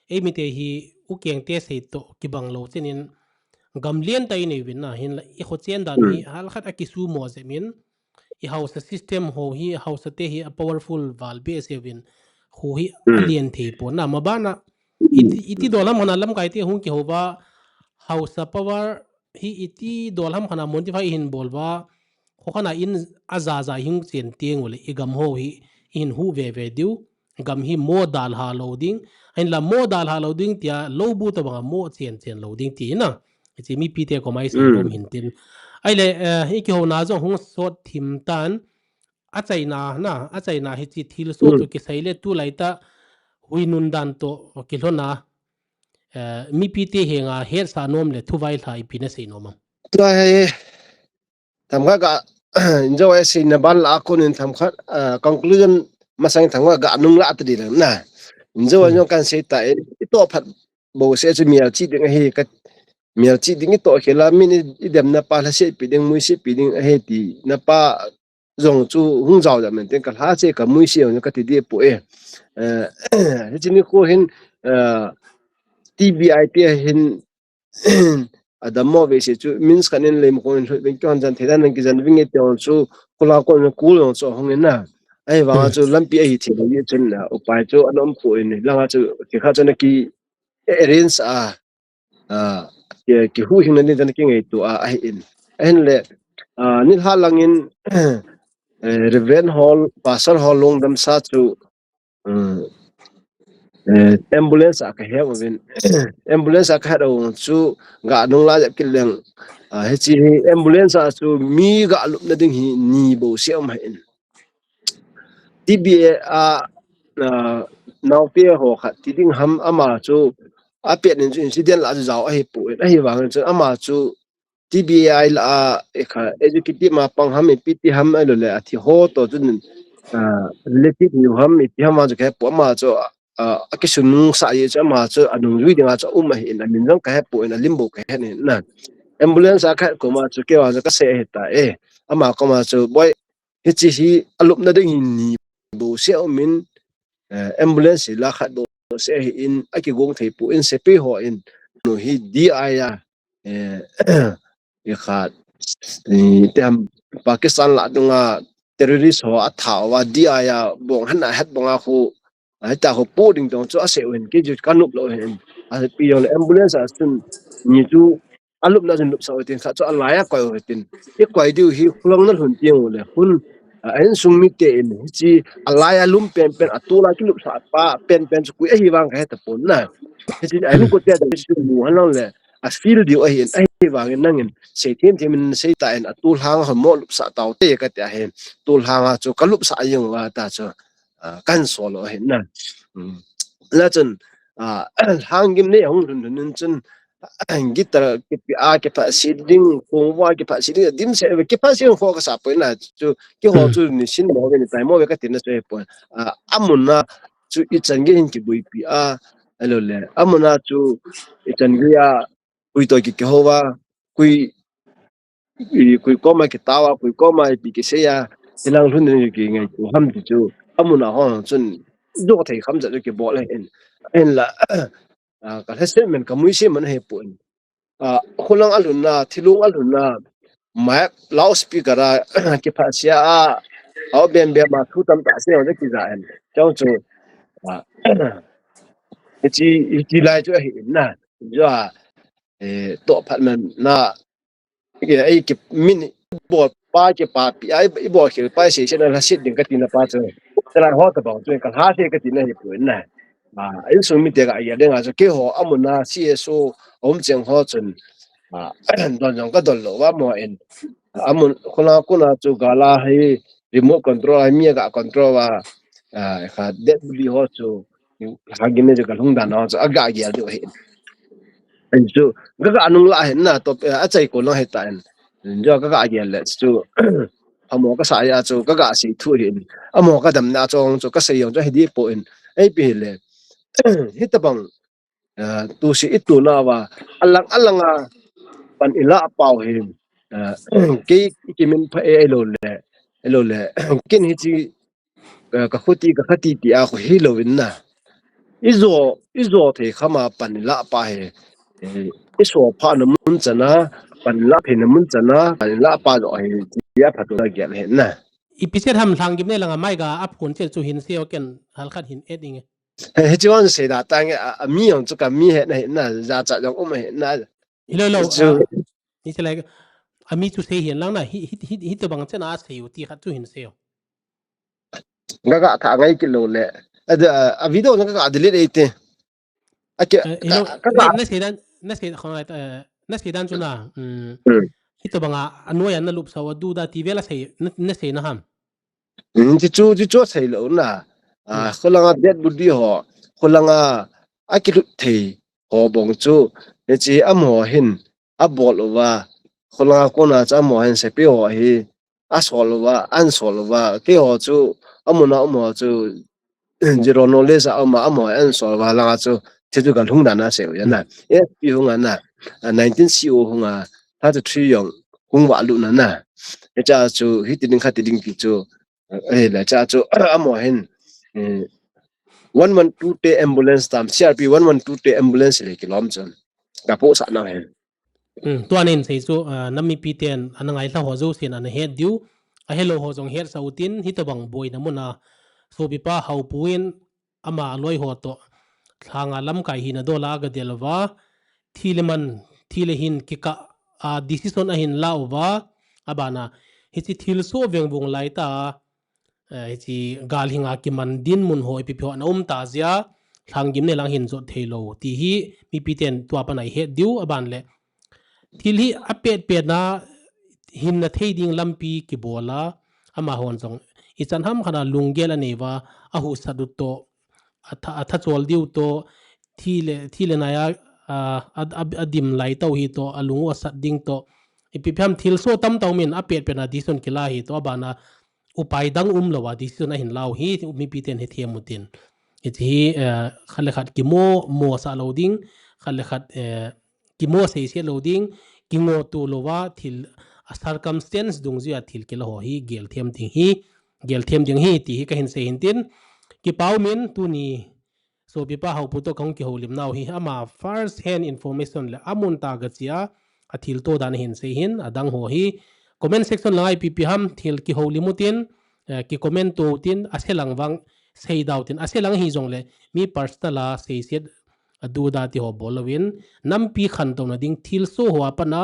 eimi te hi, u keng te sei toh, kibang lou chen in, gam lien tah i nei uvin na, hinla, i kho chen dan hi, hmm, hal khat a kisumo jep in, i haosa system ho hi, haosa te hi a powerful val behseh uvin, kho hi a, hmm, lien thei pon na, ma bana, iti, iti dol ham khat a lamkai te hung kihou va, haosa power hi iti dol ham khat a modify i hin bol va, kho khat a in a jaja hung chen teng u le, i gam ho hi, i hin huh veve diu, gam hi mo dalha lou ding, ahinla mo dalha lou ding tia, lou bu tobang a mo chen chen lou ding ti na. Hichi mipi te koma i sei, hmm, nom hin tin. Ahile, eh, i kihouna jong hung sot thim tan, achaina na, achaina hichi thilsoh, hmm, chu kisei le tulai tah, hui nun dan toh kilhon a, eh, mipi te henga hetsah nom le thuvailha ipi na sei nom am? Tua hi, themkhat ga, injo a seina ban la a kon in themkhat, ah, conclusion masang themkhat ga nung la ta di lang na. Injo a, hmm, jong kan sei ta in, i toh phat bouseh chu mial chih ding ahi ka, mial chih ding i toh khel a, min i, i demna pa lhasetpi ding, muisetpi ding ahi tina pa jong chu hung jao jep men tin ka lhaset ka muiset jong ka ti di poi. Eh, hichi nikho hin, eh, T B I te hin, a dammo ve se chu, means khat in lei mo kon in lhut vin kihon jan thei dan in kijan vin nge te on chu, kula kon in kul jong chu hung in na. Ahivang a, hmm, chu lampi ahi thei lou ye chun na, upai chu ana um poi, langa chu, kikha chu na ki arrange a, a, ki, kihuhhing na ni dan kingaito a, ahi in. Ahin le, a, nilhah lang in, eh, Reverend Hall, Pastor Hall lungdam sa chu, um, eh, ambulance a ka he uvin. Ambulance a ka he u chu ga nung la jep kit leng. Ah, hichi hi ambulance a chu mi ga lupna ding hi ni bouseh um ahi in. T B A a, ah, naote ho khat ti ding ham ama chu a pet in chu incident la chu jao ahi poi. Ahivang chu ama chu T B A la a, e kha, executive ma pang ham, e P T ham, ahilou le, athi ho toh chun, ah, relative nu ham, e P ham ma chu ka he poi, ama chu, ah, a kisunung sa ye chu, ama chu anung jui ding a chu um ahi in, amin jong ka he poi in, alim bou ka he in na. Ambulance a ka he koma chu, kei vang chu ka sei ahi ta e. Ama koma chu, boi, hichi hi alupna ding hi ni bouseh um in, eh, ambulance hi la khat bouseh ahi in, akigong thei poi in, sepai ho in, nu hi D I a, eh, i khat, i, te ham Pakistan lah dunga terrorist ho a thao va D I a bong han a het bong a khu, a het a khu pu ding tong chu a se u hin kei chu ka nop lou hin. A pi jong le ambulance a chun ni chu a lupna chun lupsah u tin khat chu a lai a koi u tin. I koi diu hi khulang na lhun tiang u le hun a insung mite in hichi alai a lum penpen, a tol a kilupsah pa penpen chu koi ahi vang kahe tapon na. Hichi a insung kote a chu mu hen lang le a feel diu ahi in, ahi vangin nangin sei them them in sei ta in, a tol hang a mo lupsah tau te kati ahin, tol hang a chu kalupsah jeng uva ta chu, a, kan sol u ahin na. Um, la chun, a, Lhanggimnei hung lhun lhun in chun, guitar kipi a kipha se ding, khong va kipha se ding, dim se kipha se kho kasa poi na chu, keiho chu nisin mo ve, ni tai mo ve kati na chu poi. A, amun a chu ichan gei hin kibuipi a, ahilou le, amun a chu ichan gei a, koi to ki kihou va, koi, i, koi koma kitao a, koi koma ipi kisei a, hilang lhun ding kingaito ham ti chu, amun a ho chun, jo thei kham jat chu kibol ahin, ahinla, a, ka lhasam in ka muisam in ahipon. A, khulang a lhunna, thilung a lhunna, mic, loudspeaker a, kipha se a, a, bem bem a, thu tamtah sei a, kija in. Chong chu, a, hichi, hichi lai chu ahi in na. Jo a, eh, toh phat na, na, eh, ei ki, min, bol pa kipapi, ai, i bol khel pa sei sei na lhaset ding kati na pa chu. Chalai ho tabang chu, ka lhase kati na hipon na. A, insung mite ka aya ding a chu, keiho amun a C S O, a um cheng ho chun, a, don jong ka don lou va mo in. Amun, khulang a kona chu gal a hi remote control a mi a ga control va, a, kha Dead Body ho chu, Lhanggimnei chu ka lhung dan ho chu, a ga gel diu ahi. Ahin chu, ka ga nung la ahin na, to, a chai ko lang ahi ta in. Ahin chu, ka ga gel le chu, amo kasa a chu, ka ga sei thu ahin. Amo ka damna chong chu, ka sei jong chu, ahi di poi. Ipi hile, hitabang, a, tu si i tu na va, alang, alang a, pan i la pau hi, a, kei i kimin pha e, ahilou le, ahilou le, kin hichi, eh, ka khuti, ka khati ti a khu hilou in na. I jo, i jo thei kham a pan i la pa hi, eh, i so pha na mun chan a, pan i la thei na mun chan a, pan i la pa jo hi, ti a phat u na gel ahi na. Ipi set ham Lhanggimnei lang a mic a, a phone chel chu hin sei o, ken hal khat hin et inge. He, hichi vang sei da ta nge, a, a mi jong chu ka mi ahi na, ahi na, jachat jong um ahi na. Hilou lou, chu, a, hichi lai, a mi chu sei hen lang na, hi, hi, hi, hitobang chan a sei u ti khat chu hin sei o. Ka ga tha ngai kit lou le. A, a, a video na ka ga delete ei te. A ke, eh, ka, hilou, ka ga na, na sei dan, na sei, khong lai, eh, na sei dan chu na, um, hmm, hitobang a, a noi a na lupsah u a du da ti vel a sei, na, na sei na ham. Hmm, ti chu, ti chu sei lou na. A, hmm, khulang a Dead Body ho, khulang a, a kilut thei ho bong chu, hichi amaho hin, a bol uva, khulang a kona chu amaho hin sepi ho hi, a sol uva, an sol uva, keiho chu, amun a um ho chu, zero knowledge a um a, amaho an sol uva, lang a chu, ti chu ka lhung dan a sei u ahi na. Hmm. S P hung a na, a nineteen C O hung a, thirty-three jong, hung va lut na na. Hicha chu, hiti ding khati ding ti chu, eh, la cha chu, amaho hin, eh, one one two te ambulance tam, C R P one one two te ambulance le kilom chun. Ka po sa na hen. Hmm, tua nin sei chu, ah, nam mipi ten ana ngailha ho jousen ana het diu, ahelou ho jong hetsah u tin, hitobang boina mun a, sopipa Haopu in ama aloi ho toh, lhang a lamkai hina dol a aga del uva, thi le man, thi le hin kikah a decision ahin la uva, abana, hichi thilsoh vengvung lai ta, eh, hichi gal hing a kiman dinmun ho ipi ipi ho ana um ta jeh a, Lhanggimnei lang hin jot thei lou, ti hi mipi ten tua pan a i het diu, aban le, thil hi apet pet na hinna thei ding lampi kibol a, amahon jong ichan ham khat a lunggel anei uva, ahuhsat u toh, atha, atha chol diu toh, thi le, thi le nai a, a, a, a, adim lai tau hi toh, alung u asat ding toh, ipi ipi ham thilsoh tamtah um in apet pet na decision kila hi toh, abana upai dang um lou a decision ahin la u hi, mipi ten hethem u tin. Hichi hi, eh, khat le khat kimo, mo sah lou ding, khat le khat, eh, kimo seiset lou ding, kingoh to lou va thil, a circumstance dungjui a thil kila ho hi gel them ding hi, gel them ding hi ti hi kahin sei hin tin, kipa um in tuni sopipa Haopu toh kahung kihoulim nau hi, ama first hand information le amun tah a gache a, athilto dan ahin sei hin, adang ho hi comment section lang a ipi ipi ham thil kihoulim u tin, eh, ki comment to u tin, ase lang vang sei da u tin, ase lang hi jong le mi personal a seiset adu da ti ho bol lou in, nampi khantouna ding thilsoh ho a pat a,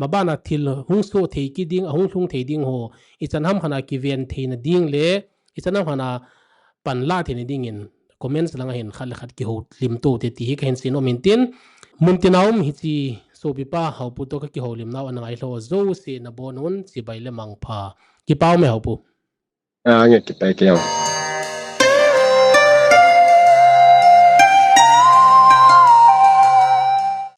mabana thil hung so thei kit ding, ahung lhung thei ding ho, ichan ham khat a kiven theina ding le, ichan ham khat a panla theina dingin comments langa hin khat le khat kihoulim to te ti hi kahin seinom in tin, muntina um hiche sopipa Haopu to kakihoulimnau ana ngailhah jouse nabonun chibai le mangpha. Kipa um e Haopu. Ah, nge kipa e kei jong.